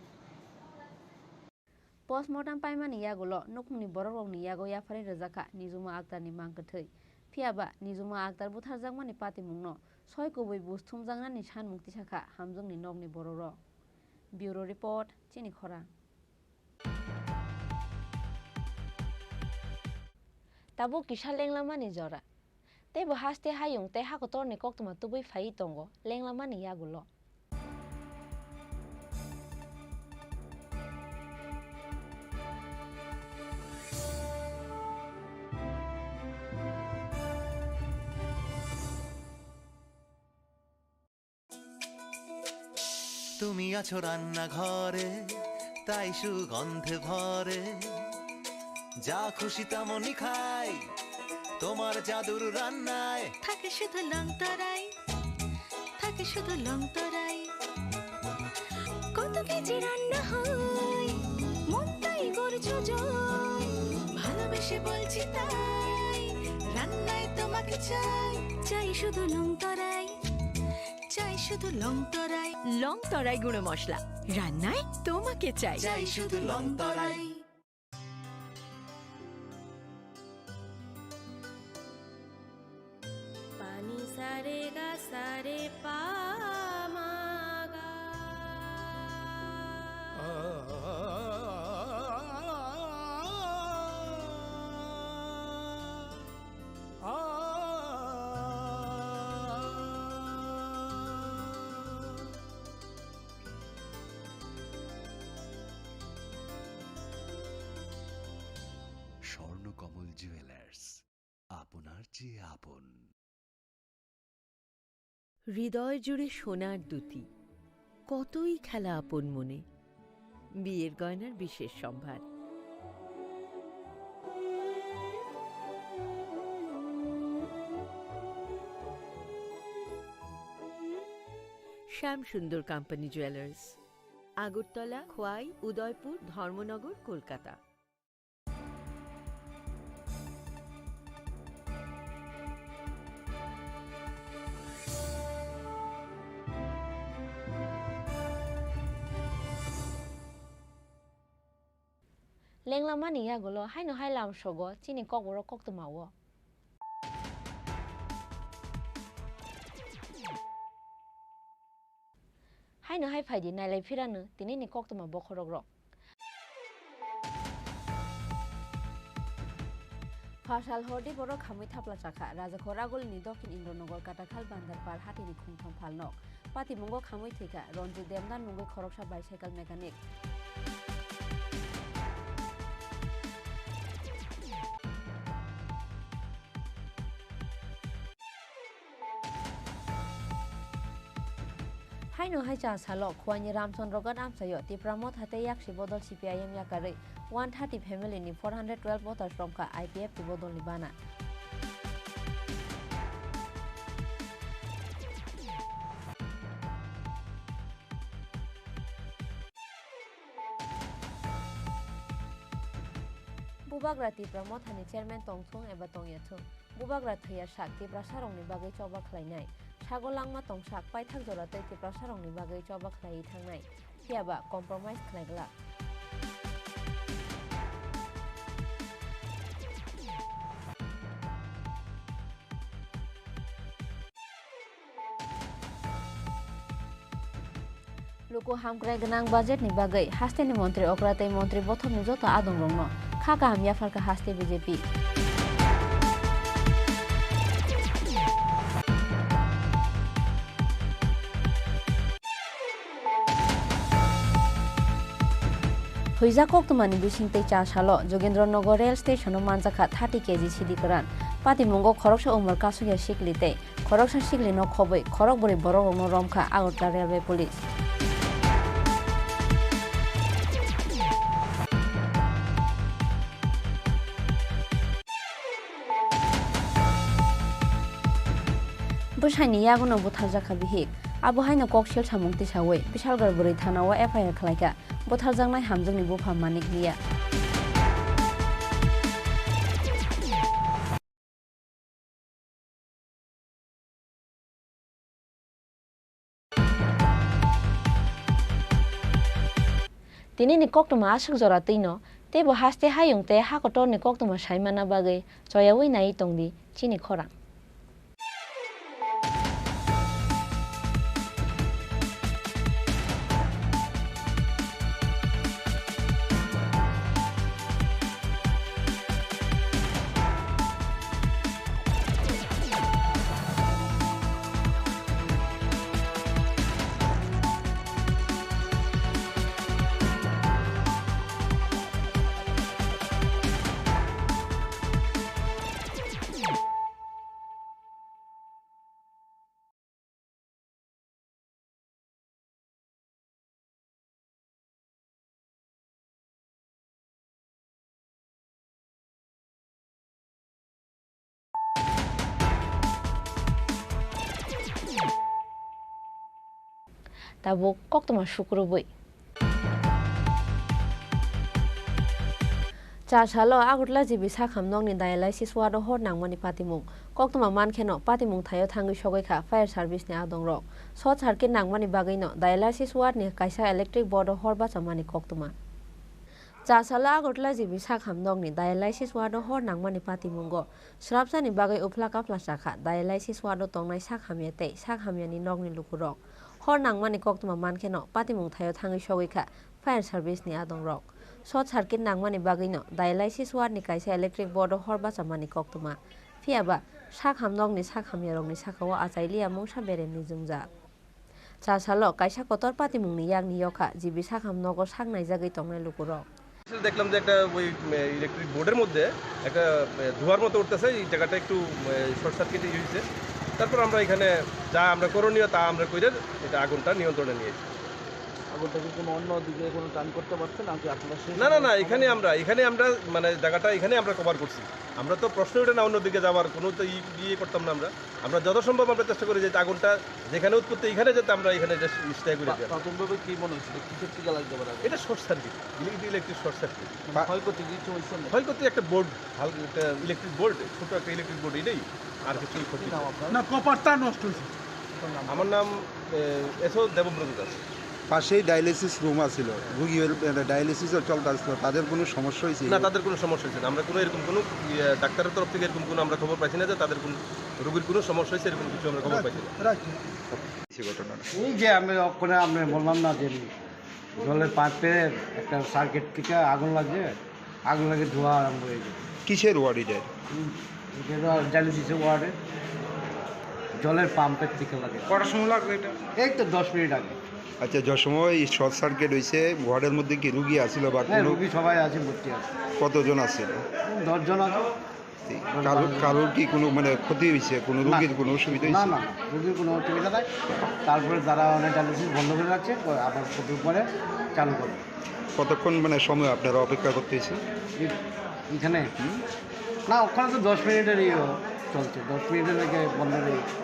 Postmortem paimani yagulo nukmungni borokrokni yago yapharwi rwjakha Nijuma Akhtarni mang kwthwi. Phiyaba Nijuma Akhtar butharjakmani patimungno soi kubui buj thumjaknani sanmung tisakha hamjwkni nokni borokrok. Bureau Report, Chini Khorang. Tabuk kisa lenglamani jora. Teibo haste hayung tei hakotorni koktwma tubui phaiwi tongo lenglamani yagulo. তুমি আছো রান্নাঘরে, তাই সুগন্ধে ভরে। যা খুশি তেমনই খাই, তোমার জাদুর রান্নায়। থাকে শুধু লংতরাই, থাকে শুধু লংতরাই। কত কেজি রান্না হয়, মনটাই গর্জ যায়। ভালোবেসে বলছি তাই, রান্নায় তোমাকে চাই। চাই শুধু লংতরাই। চাই শুধু লং তরাই। লং তরাই গুঁড়ো মশলা, রান্নায় তোমাকে চাই। চাই শুধু লং তরাই। পানি সারে গা সারে পা মা গা। স্বর্ণকমল জুয়েলার্স, আপনার চেয়ে আপন। হৃদয় জুড়ে সোনার দ্যুতি, কতই খেলা আপন মনে। বিয়ের গয়নার বিশেষ সম্ভার। শ্যাম সুন্দর কোম্পানি জুয়েলার্স, আগরতলা, খোয়াই, উদয়পুর, ধর্মনগর, Kolkata. Lenglamani yagulo haino hai lamsogo chini kokborok koktwmao. Haino hai phaidi nailai phirano tinini koktwma bokhorokrok. Phasal hordi borok khamwi thapla chakha Rajakhor Agulini Dokhin Indranagar Katakhal Bandarpar hatini khungtham phalnok. Patimungo khamwi thwikha Ranjit Demdar mungwi khoroksa bicycle mechanic. Haino hai cha salo Khowai ni Ramchandra Ghat amchaio Tipra Motha tei Yaksi Bodol C P I M yakarwi one thirty family ni four hundred twelve voters romkha I P F T bodol ni bana. Bubagra Tipra Mothani chairman tongthung eba tongyathung, Bubagra thwiya sak Tiprasarokni bagwi choba khlainai, sago langma tongsak paithak jora tei Tiprasarokni bagwi choba khlaiwi thangnai, phiyaba compromise khlai glak. Luku hamkrai gwnang budget ni bagwi hasteni montri okra tei montri bothopni joto adongrokno kha kaham yapharkha haste B J P. Huijak koktwmani bising tei cha salo Jogendra Nagar rail station o manjakha thirty K G sidi kwran. Patimungo khoroksa umor kasukya sikli tei khoroksa sikli no khobwi khorokbrwi borokrokno romkha Agartala Railway Police. Bwsaini yagono butharjakha bihik. Abo haino kok sil samung tisawi Bishalgarh bwrwi thana o F I R khlaikha butharjaknai hamjwkni bupha Manik Miya. Tini ni koktwma aswk jora twino, teibo haste hayung tei hakotor ni koktwma sai manna bagwi choyawi naiwi tongdi chini khorang. Tabuk koktwma sukrubwi. Cha salo Agartala G B sakham nokni dialysis ward o hor nangmani patimung. Koktwma mankheno patimung thaio thangwi sogwi kha fire service ni adongrok. Short circuit nangmani bagwino dialysis ward ni kaisa electric board o hor bachamani koktwma. Cha salo Agartala G B sakham nokni dialysis ward o hor nangmani patimungo srapsani bagwi uphla kaphla chakha dialysis ward o tongnai sak hamya tei sak hamyani nokni lukurok. Hor nangmani koktwma mankheno patimung thaio thangwi sogwi kha fire service ni adongrok. Short circuit nangmani bagwino dialysis ward ni kaisa electric board o hor bachamani koktwma. Phiyaba sak ham nokni sak hamyarokni sakao achailiya mungsa beremni jwngjal. Cha salo kaisa kotor patimungni yakni yokha G B sakham nogo sak naijagwi tongnai lukurok. দেখলাম যে একটা ওই, এ, ইলেকট্রিক বোর্ডের মধ্যে একটা, এ, ধোঁয়ার মতো উঠতেছে, এই জায়গাটা একটু, এ, শর্ট সার্কিট হয়েছে। তারপর আমরা এখানে যা আমরা করণীয় তা আমরা করে এটা আগুনটা নিয়ন্ত্রণে নিয়েছি। আগুনটা কি কোনো অন্য দিকে কোনো টার্ন করতে পারছে নাকি আপনারা সেই না, না, না, সময় এখানে আমরা, এখানে আমরা মানে জায়গাটা এখানে আমরা কভার করছি। আমরা তো প্রশ্ন ওঠে না অন্যদিকে যাওয়ার, কোনো তো ই-, ইয়ে করতাম না আমরা। আমরা যত সম্ভব আমরা চেষ্টা করি যে আগুনটা যেখানে উৎপত্তি, এখানে যাতে আমরা এখানে just স্থায়ী করে প্রা-, দিই। প্রাথমিকভাবে কি মনে হচ্ছিল? কিসের থেকে লাগতে পারে আগুন? এটা শর্ট সার্কিট, ইলে-, ইলেকট্রিক শর্ট সার্কিট। মানে পা-, ক্ষয়ক্ষতি কিছু হয়েছে না? ক্ষয়ক্ষতি একটা বোর্ড, হালকা একটা ইলেকট্রিক বোর্ড, ছোট একটা ইলেকট্রিক বোর্ড, এটাই, আর কিছু ক্ষতি কি নাম নেই। আপনার? না, কপারটা নষ্ট হয়েছে। আপনার নাম? আমার নাম, এ, এস ও দেবব্রত দাস। পাশেই ডায়ালিসিস রুম আছিল, রুগী, মানে, ডায়ালিসিসও চলতে আসছিল, তাদের কোনো সমস্যা হয়েছে? না, তাদের কোনো সমস্যা হয়েছে না। আমরা কোনো এরকম কোনো, ইয়ে, ডাক্তারের তরফ থেকে এরকম কোনো আমরা খবর পাইছি না যে তাদের কোনো, রোগীর কোনো সমস্যা হয়েছে, এরকম কিছু আমরা খবর পাইছি না। রাইট। এই যে ঘটনাটা। এই যে আমি ওখানে, আমি বললাম না যে জলের পাইপের একটা সার্কিট থেকে আগুন লাগছে, আগুন লাগে ধোঁয়া আরম্ভ হয়ে যায়। কিসের ওয়ার্ড এটা? হুম, এটা তো ডায়ালিসিসের ওয়ার্ডে জলের পাম্পের থেকে লাগে। কটার সময় লাগলো এটা? এই তো দশ মিনিট আগে। আচ্ছা, যে সময় এই শর্ট সার্কিট হয়েছে, ওয়ার্ডের মধ্যে কি রুগী আছিল বা হ্যাঁ, কোনো রুগী সবাই আছে, ভর্তি আছে। কতজন আছিল? দশ জন আছে। কারো, কারোর কি কোনো, মানে, ক্ষতি হয়েছে? কোনো না। রুগীর কোনো অসুবিধা না, হয়েছে? না, না, রুগীর কোনো অসুবিধা নাই। তারপরে তারা অনেক ডায়ালিসিস বন্ধ করে রাখছে, আবার কতদিন পরে চালু করবে। কতক্ষণ, মানে, সময় আপনারা অপেক্ষা করতে হয়েছে? এ-, এখানে? হুম। না, ওখানে তো দশ মিনিটের ইয়ে চলছে, দশ মিনিটের আগে বন্ধ হয়ে গেছে।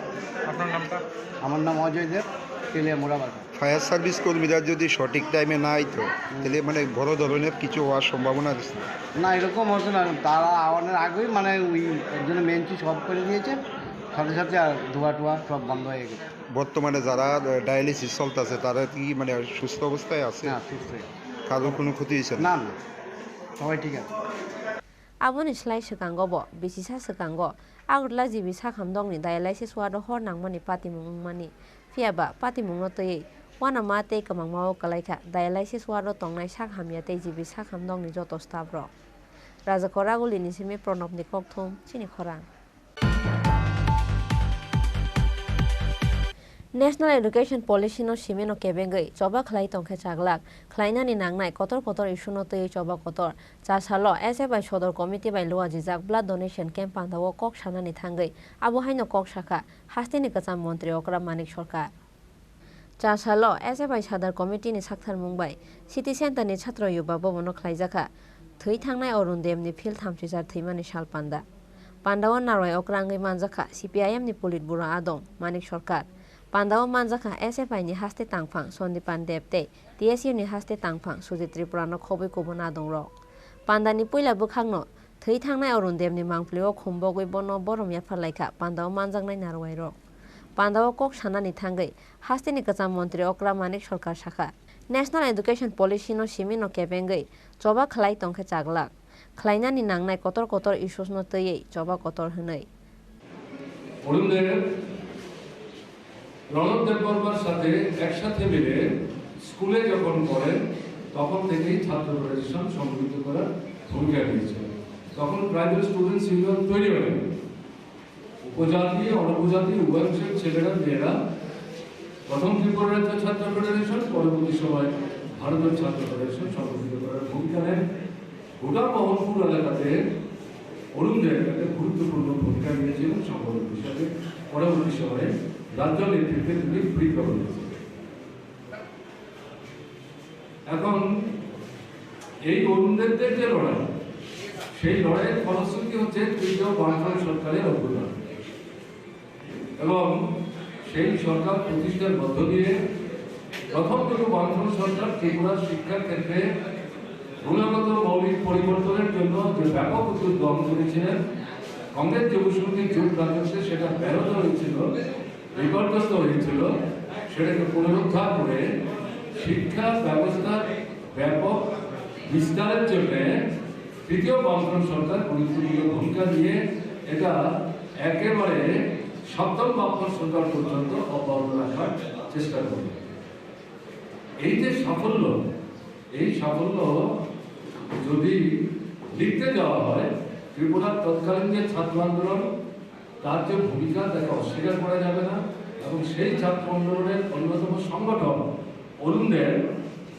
আপনার নামটা? আমার নাম অজয় দেব, তেলিয়ামুড়া বাজার। ফায়ার সার্ভিস কর্মীরা যদি সঠিক টাইমে না আইতো, হুম। তাহলে, মানে, বড় ধরনের কিছু হওয়ার সম্ভাবনা আছে। না, এরকম হতো না, তারা আওয়ানোর আগেই, মানে, ওই একজনের মেইন সুইচ অফ করে দিয়েছে, সাথে সাথে আর ধোঁয়া টোয়া সব বন্ধ হয়ে গেছে। বর্তমানে যারা, আহ, ডায়ালিসিস চলতেছে, তারা কি, মানে, সুস্থ অবস্থায় আছে? হ্যাঁ, সুস্থ। কারোর কোনো ক্ষতি হয়েছে না? না, না, সবাই ঠিক আছে। Aboni slai swkango bo, bisisa swkango Agartala G B sakham nokni dialysis ward o hor nangmani patimung wngmani. Phiyaba patimungno twiwi uanama tei kwmangma-o kwlaikha, dialysis ward-o tongnai sak hamya tei G B sak ham nokni joto staff rok. Raja Koraguli ni simi Pranab ni kokthum, chini khorang. National Education Policy no simi no kebengwi choba khlai tongkhe chaglak, khlainani nangnai kotor kotor issue no twiwi choba kotor. Cha salo S F I Sodor Committee bai luajijak blood donation camp pandao kok sanani thangwi abo haino kok sakha hasteni kwcham montri okra Manik Sarkar. Cha salo S F I Sadar Committee ni saktharmung bai City Center ni Chhatro Yuba Bhavan o khlaijakha thwi thangnai Arun Dem ni phil thamchichar thwimani sal panda. Pandao narwai okra wngwi manjakha C P I M ni Politburo Adong Manik Sarkar. Pandao manjakha S F I ni haste tangphang Sandipan Deb tei T S U ni haste tangphang Sujit Tripura no khobwi kubun adongrok. Pandani puila bwkhakno thwi thangnai Arun Demni mangpli-o khumbogwi bono borom yapharlaikha pandao manjaknai narwai rok. Pandao kok sanani thangwi hasteni kwcham montri okra Manik Sarkar sakha, National Education Policy no simi no kebengwi choba khlai tongkhe chaglak, khlainani nangnai kotor kotor issues no twiwi choba kotor hwnwi. অরুণ দেব প্রণব দেববর্মার সাথে একসাথে মিলে স্কুলে যখন পড়েন, তখন থেকেই ছাত্র ফেডারেশন সংগঠিত করার ভূমিকা নিয়েছে। তখন ট্রাইবাল স্টুডেন্টস ইউনিয়ন তৈরি হয়নি। উপজাতি, অনুপজাতি উভয় অংশের ছেলেরা, মেয়েরা প্রথম ত্রিপুরা রাজ্য ছাত্র ফেডারেশন, পরবর্তী সময় ভারতের ছাত্র ফেডারেশন সংগঠিত করার ভূমিকা নেন। গোটা মোহনপুর এলাকাতে অরুণ দেব একটা গুরুত্বপূর্ণ ভূমিকা নিয়েছিলেন সংগঠক হিসাবে। পরবর্তী সময়ে রাজ্য নেতৃত্বে তিনি বিপ্লব হয়েছিলেন। এখন এই অরুণ দেবদের যে লড়াই, সেই লড়াইয়ের ফলশ্রুতি হচ্ছে তৃতীয় বামফ্রন্ট সরকারের অভ্যুদয়। এবং সেই সরকার প্রতিষ্ঠার মধ্য দিয়ে প্রথম দুটো বামফ্রন্ট সরকার ত্রিপুরার শিক্ষা ক্ষেত্রে গুণগত মৌলিক পরিবর্তনের জন্য যে ব্যাপক উদ্যোগ গ্রহণ করেছিলেন, কংগ্রেস যুব সংঘের জোট রাজত্বে সেটা ব্যাহত হয়েছিল, বিপর্যস্ত হয়েছিল, সেটাকে পুনরুদ্ধার করে শিক্ষা ব্যবস্থার ব্যাপক বিস্তারের জন্য তৃতীয় বামফ্রন্ট সরকার গুরুত্বপূর্ণ ভূমিকা নিয়ে এটা একেবারে সপ্তম বামফ্রন্ট সরকার পর্যন্ত অব্যাহত রাখার চেষ্টা করে। এই যে সাফল্য, এই সাফল্য যদি লিখতে যাওয়া হয়, ত্রিপুরার তৎকালীন যে ছাত্র আন্দোলন, তার যে ভূমিকা, তাকে অস্বীকার করা যাবে না। এবং সেই ছাত্র আন্দোলনের অন্যতম সংগঠক অরুণ দেব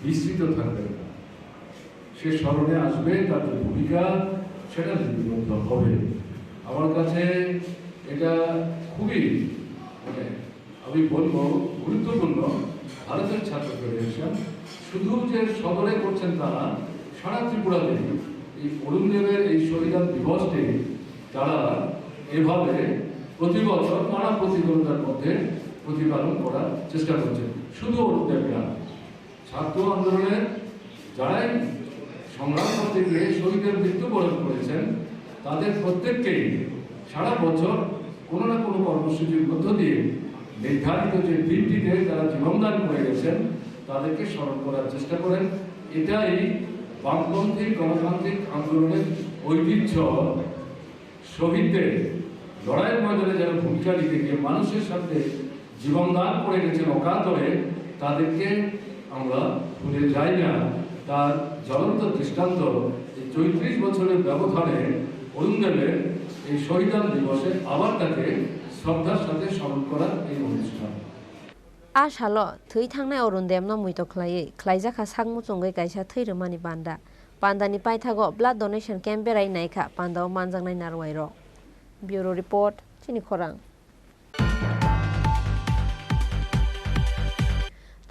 বিস্মৃত থাকবেন না। সে স্মরণে আসবে, তার যে ভূমিকা, সেটা লিপিবদ্ধ হবে। আমার কাছে এটা খুবই, মানে, আমি বলবো, গুরুত্বপূর্ণ। ভারতের ছাত্র ফেডারেশন শুধু যে সদরে করছেন তা না, সারা ত্রিপুরাতে এই অরুণ দেবের এই শহীদ দিবসটি তারা এভাবে প্রতি বছর নানা প্রতিকূলতার মধ্যে প্রতিপালন করার চেষ্টা করছেন। শুধু অরুণ দেব না, ছাত্র আন্দোলনের যারাই সংগ্রাম করতে গিয়ে শহীদের মৃত্যুবরণ করেছেন, তাদের প্রত্যেককেই সারা বছর কোনো না কোনো কর্মসূচির মধ্য দিয়ে নির্ধারিত যে দিনটিতে তারা জীবনদান করে গেছেন, তাদেরকে স্মরণ করার চেষ্টা করেন। এটাই বামপন্থী গণতান্ত্রিক আন্দোলনের ঐতিহ্য। শহীদদের লড়াইয়ের ময়দানে যারা ভূমিকা রেখে গিয়ে মানুষের সাথে জীবন দান করে গেছেন অকাতরে, তাদেরকে আমরা ভুলে যাই না। তার জ্বলন্ত দৃষ্টান্ত এই চৌত্রিশ বছরের ব্যবধানে অরুণ দেবের এই শহীদান দিবসে আবার তাকে শ্রদ্ধার সাথে স্মরণ করার এই অনুষ্ঠান। A salo thwi thangnai Arun Demno muito khlaiwi khlaijakha sak muchungwi kaisa thwi rwmani panda. Pandani paithago blood donation camp berai naikha pandao manjaknai narwai rok. Bureau Report, chini khorang.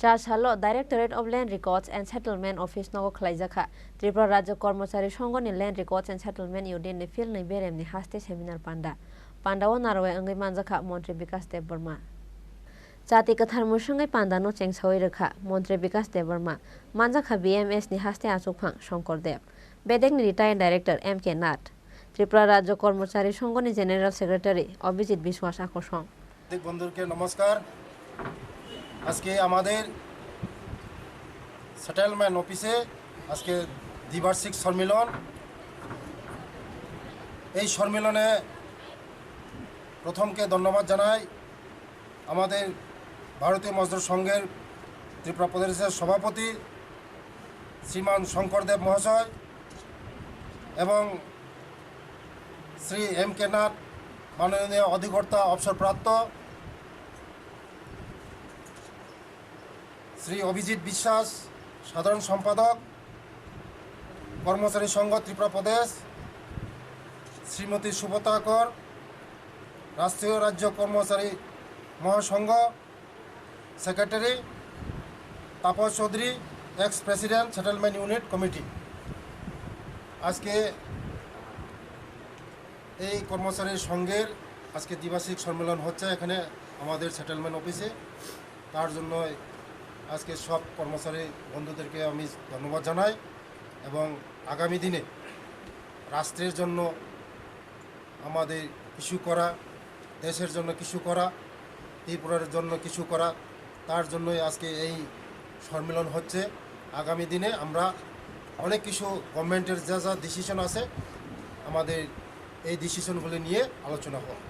Cha salo Directorate of Land Records and Settlement Office nogo khlaijakha Tripura Rajya Kormochari Songhoni Land Records and Settlement Unit ni field ni beremni haste seminar panda. Pandao narwai wngwi manjakha Montri Bikas Debbarma. Chati kwthar mwswngwi pandano chengsawi rwkha Montri Bikas Debbarma, manjakha B M S ni haste achukphang Shankar Deb, bedekni retired director M K Nath, Tripura Rajya Kormochari Songhoni General Secretary Abhijit Biswas Akosong. প্রত্যেক বন্ধুকে নমস্কার। আজকে আমাদের সেটেলমেন্ট অফিসে আজকে দ্বিবার্ষিক সম্মেলন। এই সম্মেলনে প্রথমকে ধন্যবাদ জানাই আমাদের ভারতীয় মজদুর সংঘের ত্রিপুরা প্রদেশের সভাপতি শ্রীমান শঙ্কর দেব মহাশয় এবং শ্রী এম কে নাথ, মাননীয় অধিকর্তা অবসরপ্রাপ্ত শ্রী অভিজিৎ বিশ্বাস, সাধারণ সম্পাদক, কর্মচারী সংঘ ত্রিপুরা প্রদেশ, শ্রীমতী সুব্রতা কর, রাষ্ট্রীয় রাজ্য কর্মচারী মহাসংঘ, secretary Tapas Chowdhury, ex president settlement unit committee. আজকে এই কর্মচারী সংঘের আজকে দ্বিবার্ষিক সম্মেলন হচ্ছে এখানে আমাদের সেটেলমেন্ট অফিসে। তার জন্য আজকে সব কর্মচারী বন্ধুদেরকে আমি ধন্যবাদ জানাই এবং আগামী দিনে রাষ্ট্রের জন্য আমাদের কিছু করা, দেশের জন্য কিছু করা, ত্রিপুরার জন্য কিছু করা, তার জন্যই আজকে এই সম্মেলন হচ্ছে। আগামী দিনে আমরা অনেক কিছু গভর্নমেন্টের যা যা ডিসিশন আছে, আমাদের এই ডিসিশনগুলি নিয়ে আলোচনা হবে।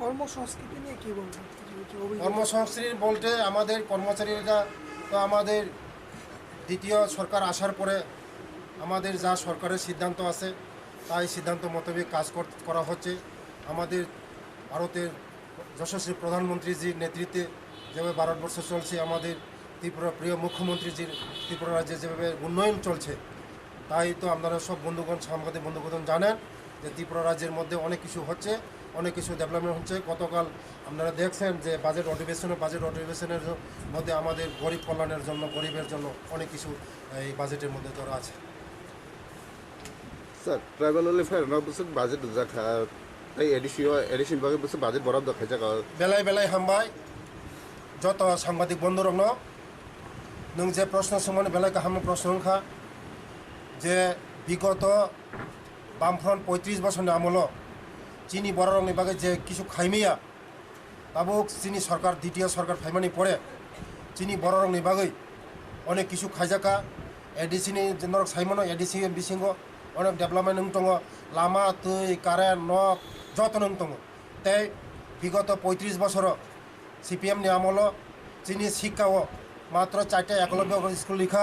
কর্মসংস্কৃতি নিয়ে কি বলবেন? কিছু কিছু অভিযোগ। কর্মসংস্কৃতি বলতে আমাদের কর্মচারীরা তো আমাদের দ্বিতীয় সরকার আসার পরে আমাদের যা সরকারের সিদ্ধান্ত আছে, তাই সিদ্ধান্ত মোতাবেক কাজ কর-, করা হচ্ছে। আমাদের ভারতের যশস্বী প্রধানমন্ত্রীজির নেতৃত্বে যেভাবে ভারতবর্ষ চলছে, আমাদের ত্রিপুরা প্রিয় মুখ্যমন্ত্রীজির ত্রিপুরা রাজ্যে যেভাবে উন্নয়ন চলছে, তাই তো আপনারা সব বন্ধুগণ, সাংবাদিক বন্ধুগণ জানেন যে ত্রিপুরা রাজ্যের মধ্যে অনেক কিছু হচ্ছে, অনেক কিছু ডেভেলপমেন্ট হচ্ছে। গতকাল আপনারা দেখছেন যে বাজেট অধিবেশনে, বাজেট অধিবেশনের মধ্যে আমাদের গরিব কল্যাণের জন্য, গরিবের জন্য অনেক কিছু এই বাজেটের মধ্যে ধরা আছে। Sir, tribal welfare no bwswk budget rijak kha, tei A D C o, A D C ni bagwi bwswk budget borok da khaijak kha. Belai belai hambai, joto sangbadik bondhu rokno. Nwng je proshno swngmani belai kaham proshno wngkha, je bigoto Bamfront poitris bosorni amolo chini bororokni bagwi je kisu khaimaya, tabuk chini sorkar, D T O sorkar phaimani pore chini bororokni bagwi onek kisu khaijakha. A D C ni je norok saimano, A D C bisingo onek development wng tongo, lama, twi, current, nok jotono wng tongo. Tei bigoto poitris bosoro C P M ni amolo chini sikka o matro charta ekolobya school rikha,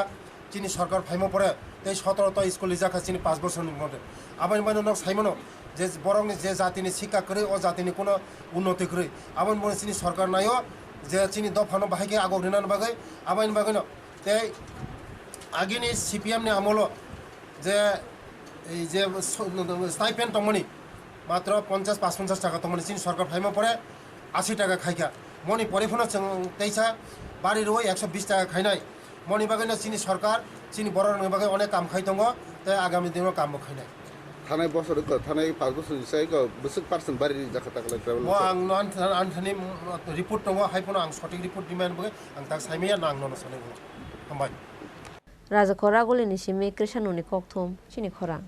chini sorkar phaima pore tei sotoro ta school rijak kha chini panch bosor ni moddhe. Aboni bagwi no saimano je borok ni je jati ni sikka kwrwi, o jati ni kuno unnoti kwrwi. Aboni bagwi chini sorkar naio je chini dopha no bahai khe agok rina bagwi, aboni bagwi no tei agini C P M ni amolo je ei je so-, stipend tongmani matro ponchas pash ponchas taka tongmani, chini sorkar phaima pore ashi taka khaikha. Moni pore phano chwng teisa bari rwi ekso bish taka khainai. Moni bagwi no chini sorkar chini borok rokni bagwi onek kam khai tongo, tei agami dino kam bo khainai. Thanai bosor ko, thanai panch bosor ni sai ko bwswk percent bari rijak kha taklai travel Bo bosor? Ang no an, an thani report tongo, hai phano ang sotik report dimani bagwi ang tak saimaya, no ang nono sanai bo. Hambai. Raja Khoraguli ni simi Krishnoni kokthum chini khorang.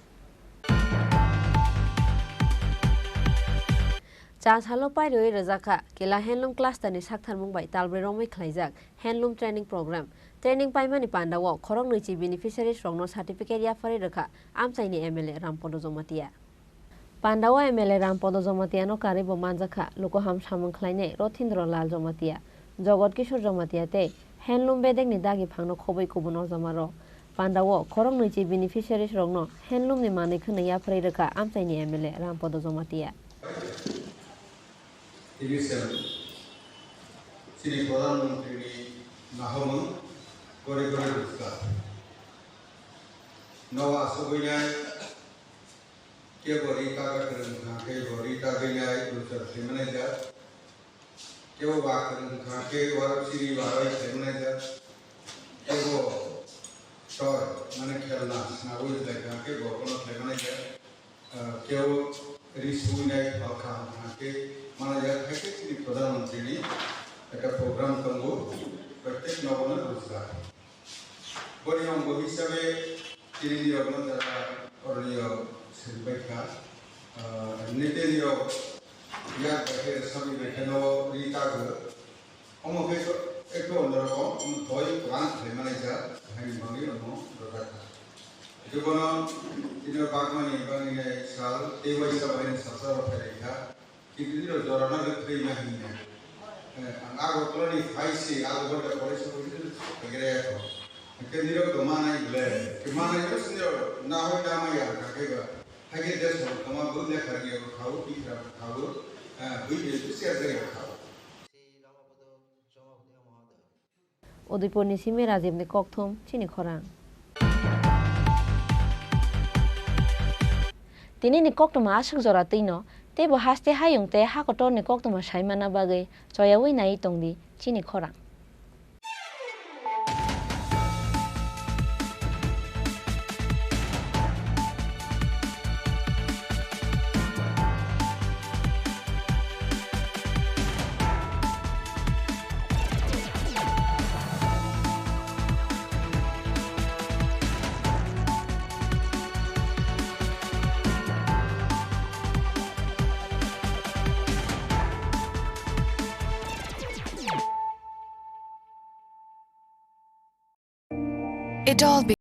Chasalo pairwi rwjakha Kila Handloom Cluster ni saktharmung bai talbrwi romwi khlaijak Handloom Training Program. Training paimani pandao khoroknwi chi beneficiaries rokno certificate yapharwi rwkha amchaini M L A Rampodo Jomatia. Pandao M L A Rampodo Jomatia no karwi bo manjakha lukuham samung khlainai Rothindro Lal Jomatia, Jogot Kishore Jomatia tei handloom bedekni dagi phangno khobwi kubun o joma rok. Pandao khoroknwi chi beneficiaries rokno handloom ni manwi khwnwi yapharwi rwkha amchaini M L A Rampodo Jomatia. Tini chini Pradhan Mantri ni nahomung Gori Gori Rojgar. Nogo asugwi nai Kebo ri ta kwrwng wngkha khe bo ri ta gwi nai rwchap khlai mani jak. Kebo ba kwrwng wngkha khe uarok chini uaroi khlai mani jak. Kebo toy mane khelna snagwi khlai kha khe bo bono khlai mani jak. Ah, kebo ri sugwi nai phalkha wngkha khe mani jak, hai khe chini Pradhan Mantri ni ekta program tongo, prottek nogo no rwchap. Boni ongo hisabe chini nirok no jara oroni rok sengbai kha, ah, nete nirok yak bai khe sabi bai khe no ri tago. Omo khe to ekto onno rokom doi plan khlai mani jak, haini bagwi omo rwjak kha. Jokono tini bagmani bagwi nai sal tei waisa bai ni salsa rok phai kha, kintu nirok jora no rwkhlai ma hinwi. Ang Agartala ni phai si, Agartala college o phai si, phai khe ya kho. Hingke nirok to manai ble, ke manai ble si nirok na hoi da ma ya ka khe ba. Hai khe de so tama bu le khar ge kha u, ki khar kha u, bu de bu se ge kha u. Udaipurni simi Rajibni kokthum chini khorang. Tinini koktwma aswk jora twino, teibo haste hayung tei hakotorni koktwma saimana bagwi choyaui naiwi tongdi chini khorang. It all be-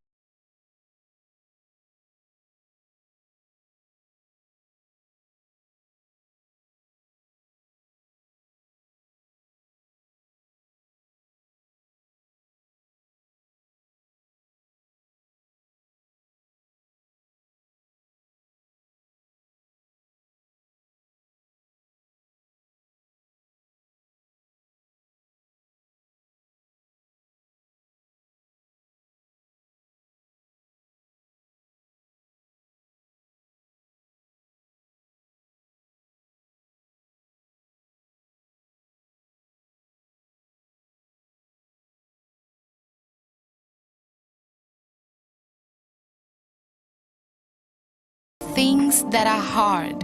Things that are hard.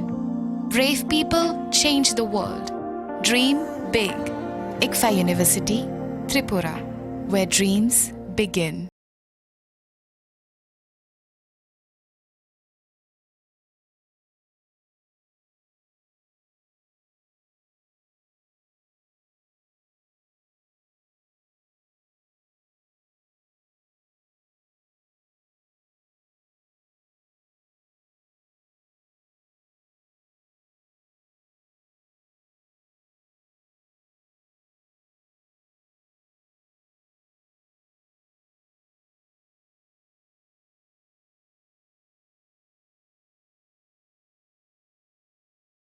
Brave people change the world. Dream big. ICFAI University, Tripura, where dreams begin.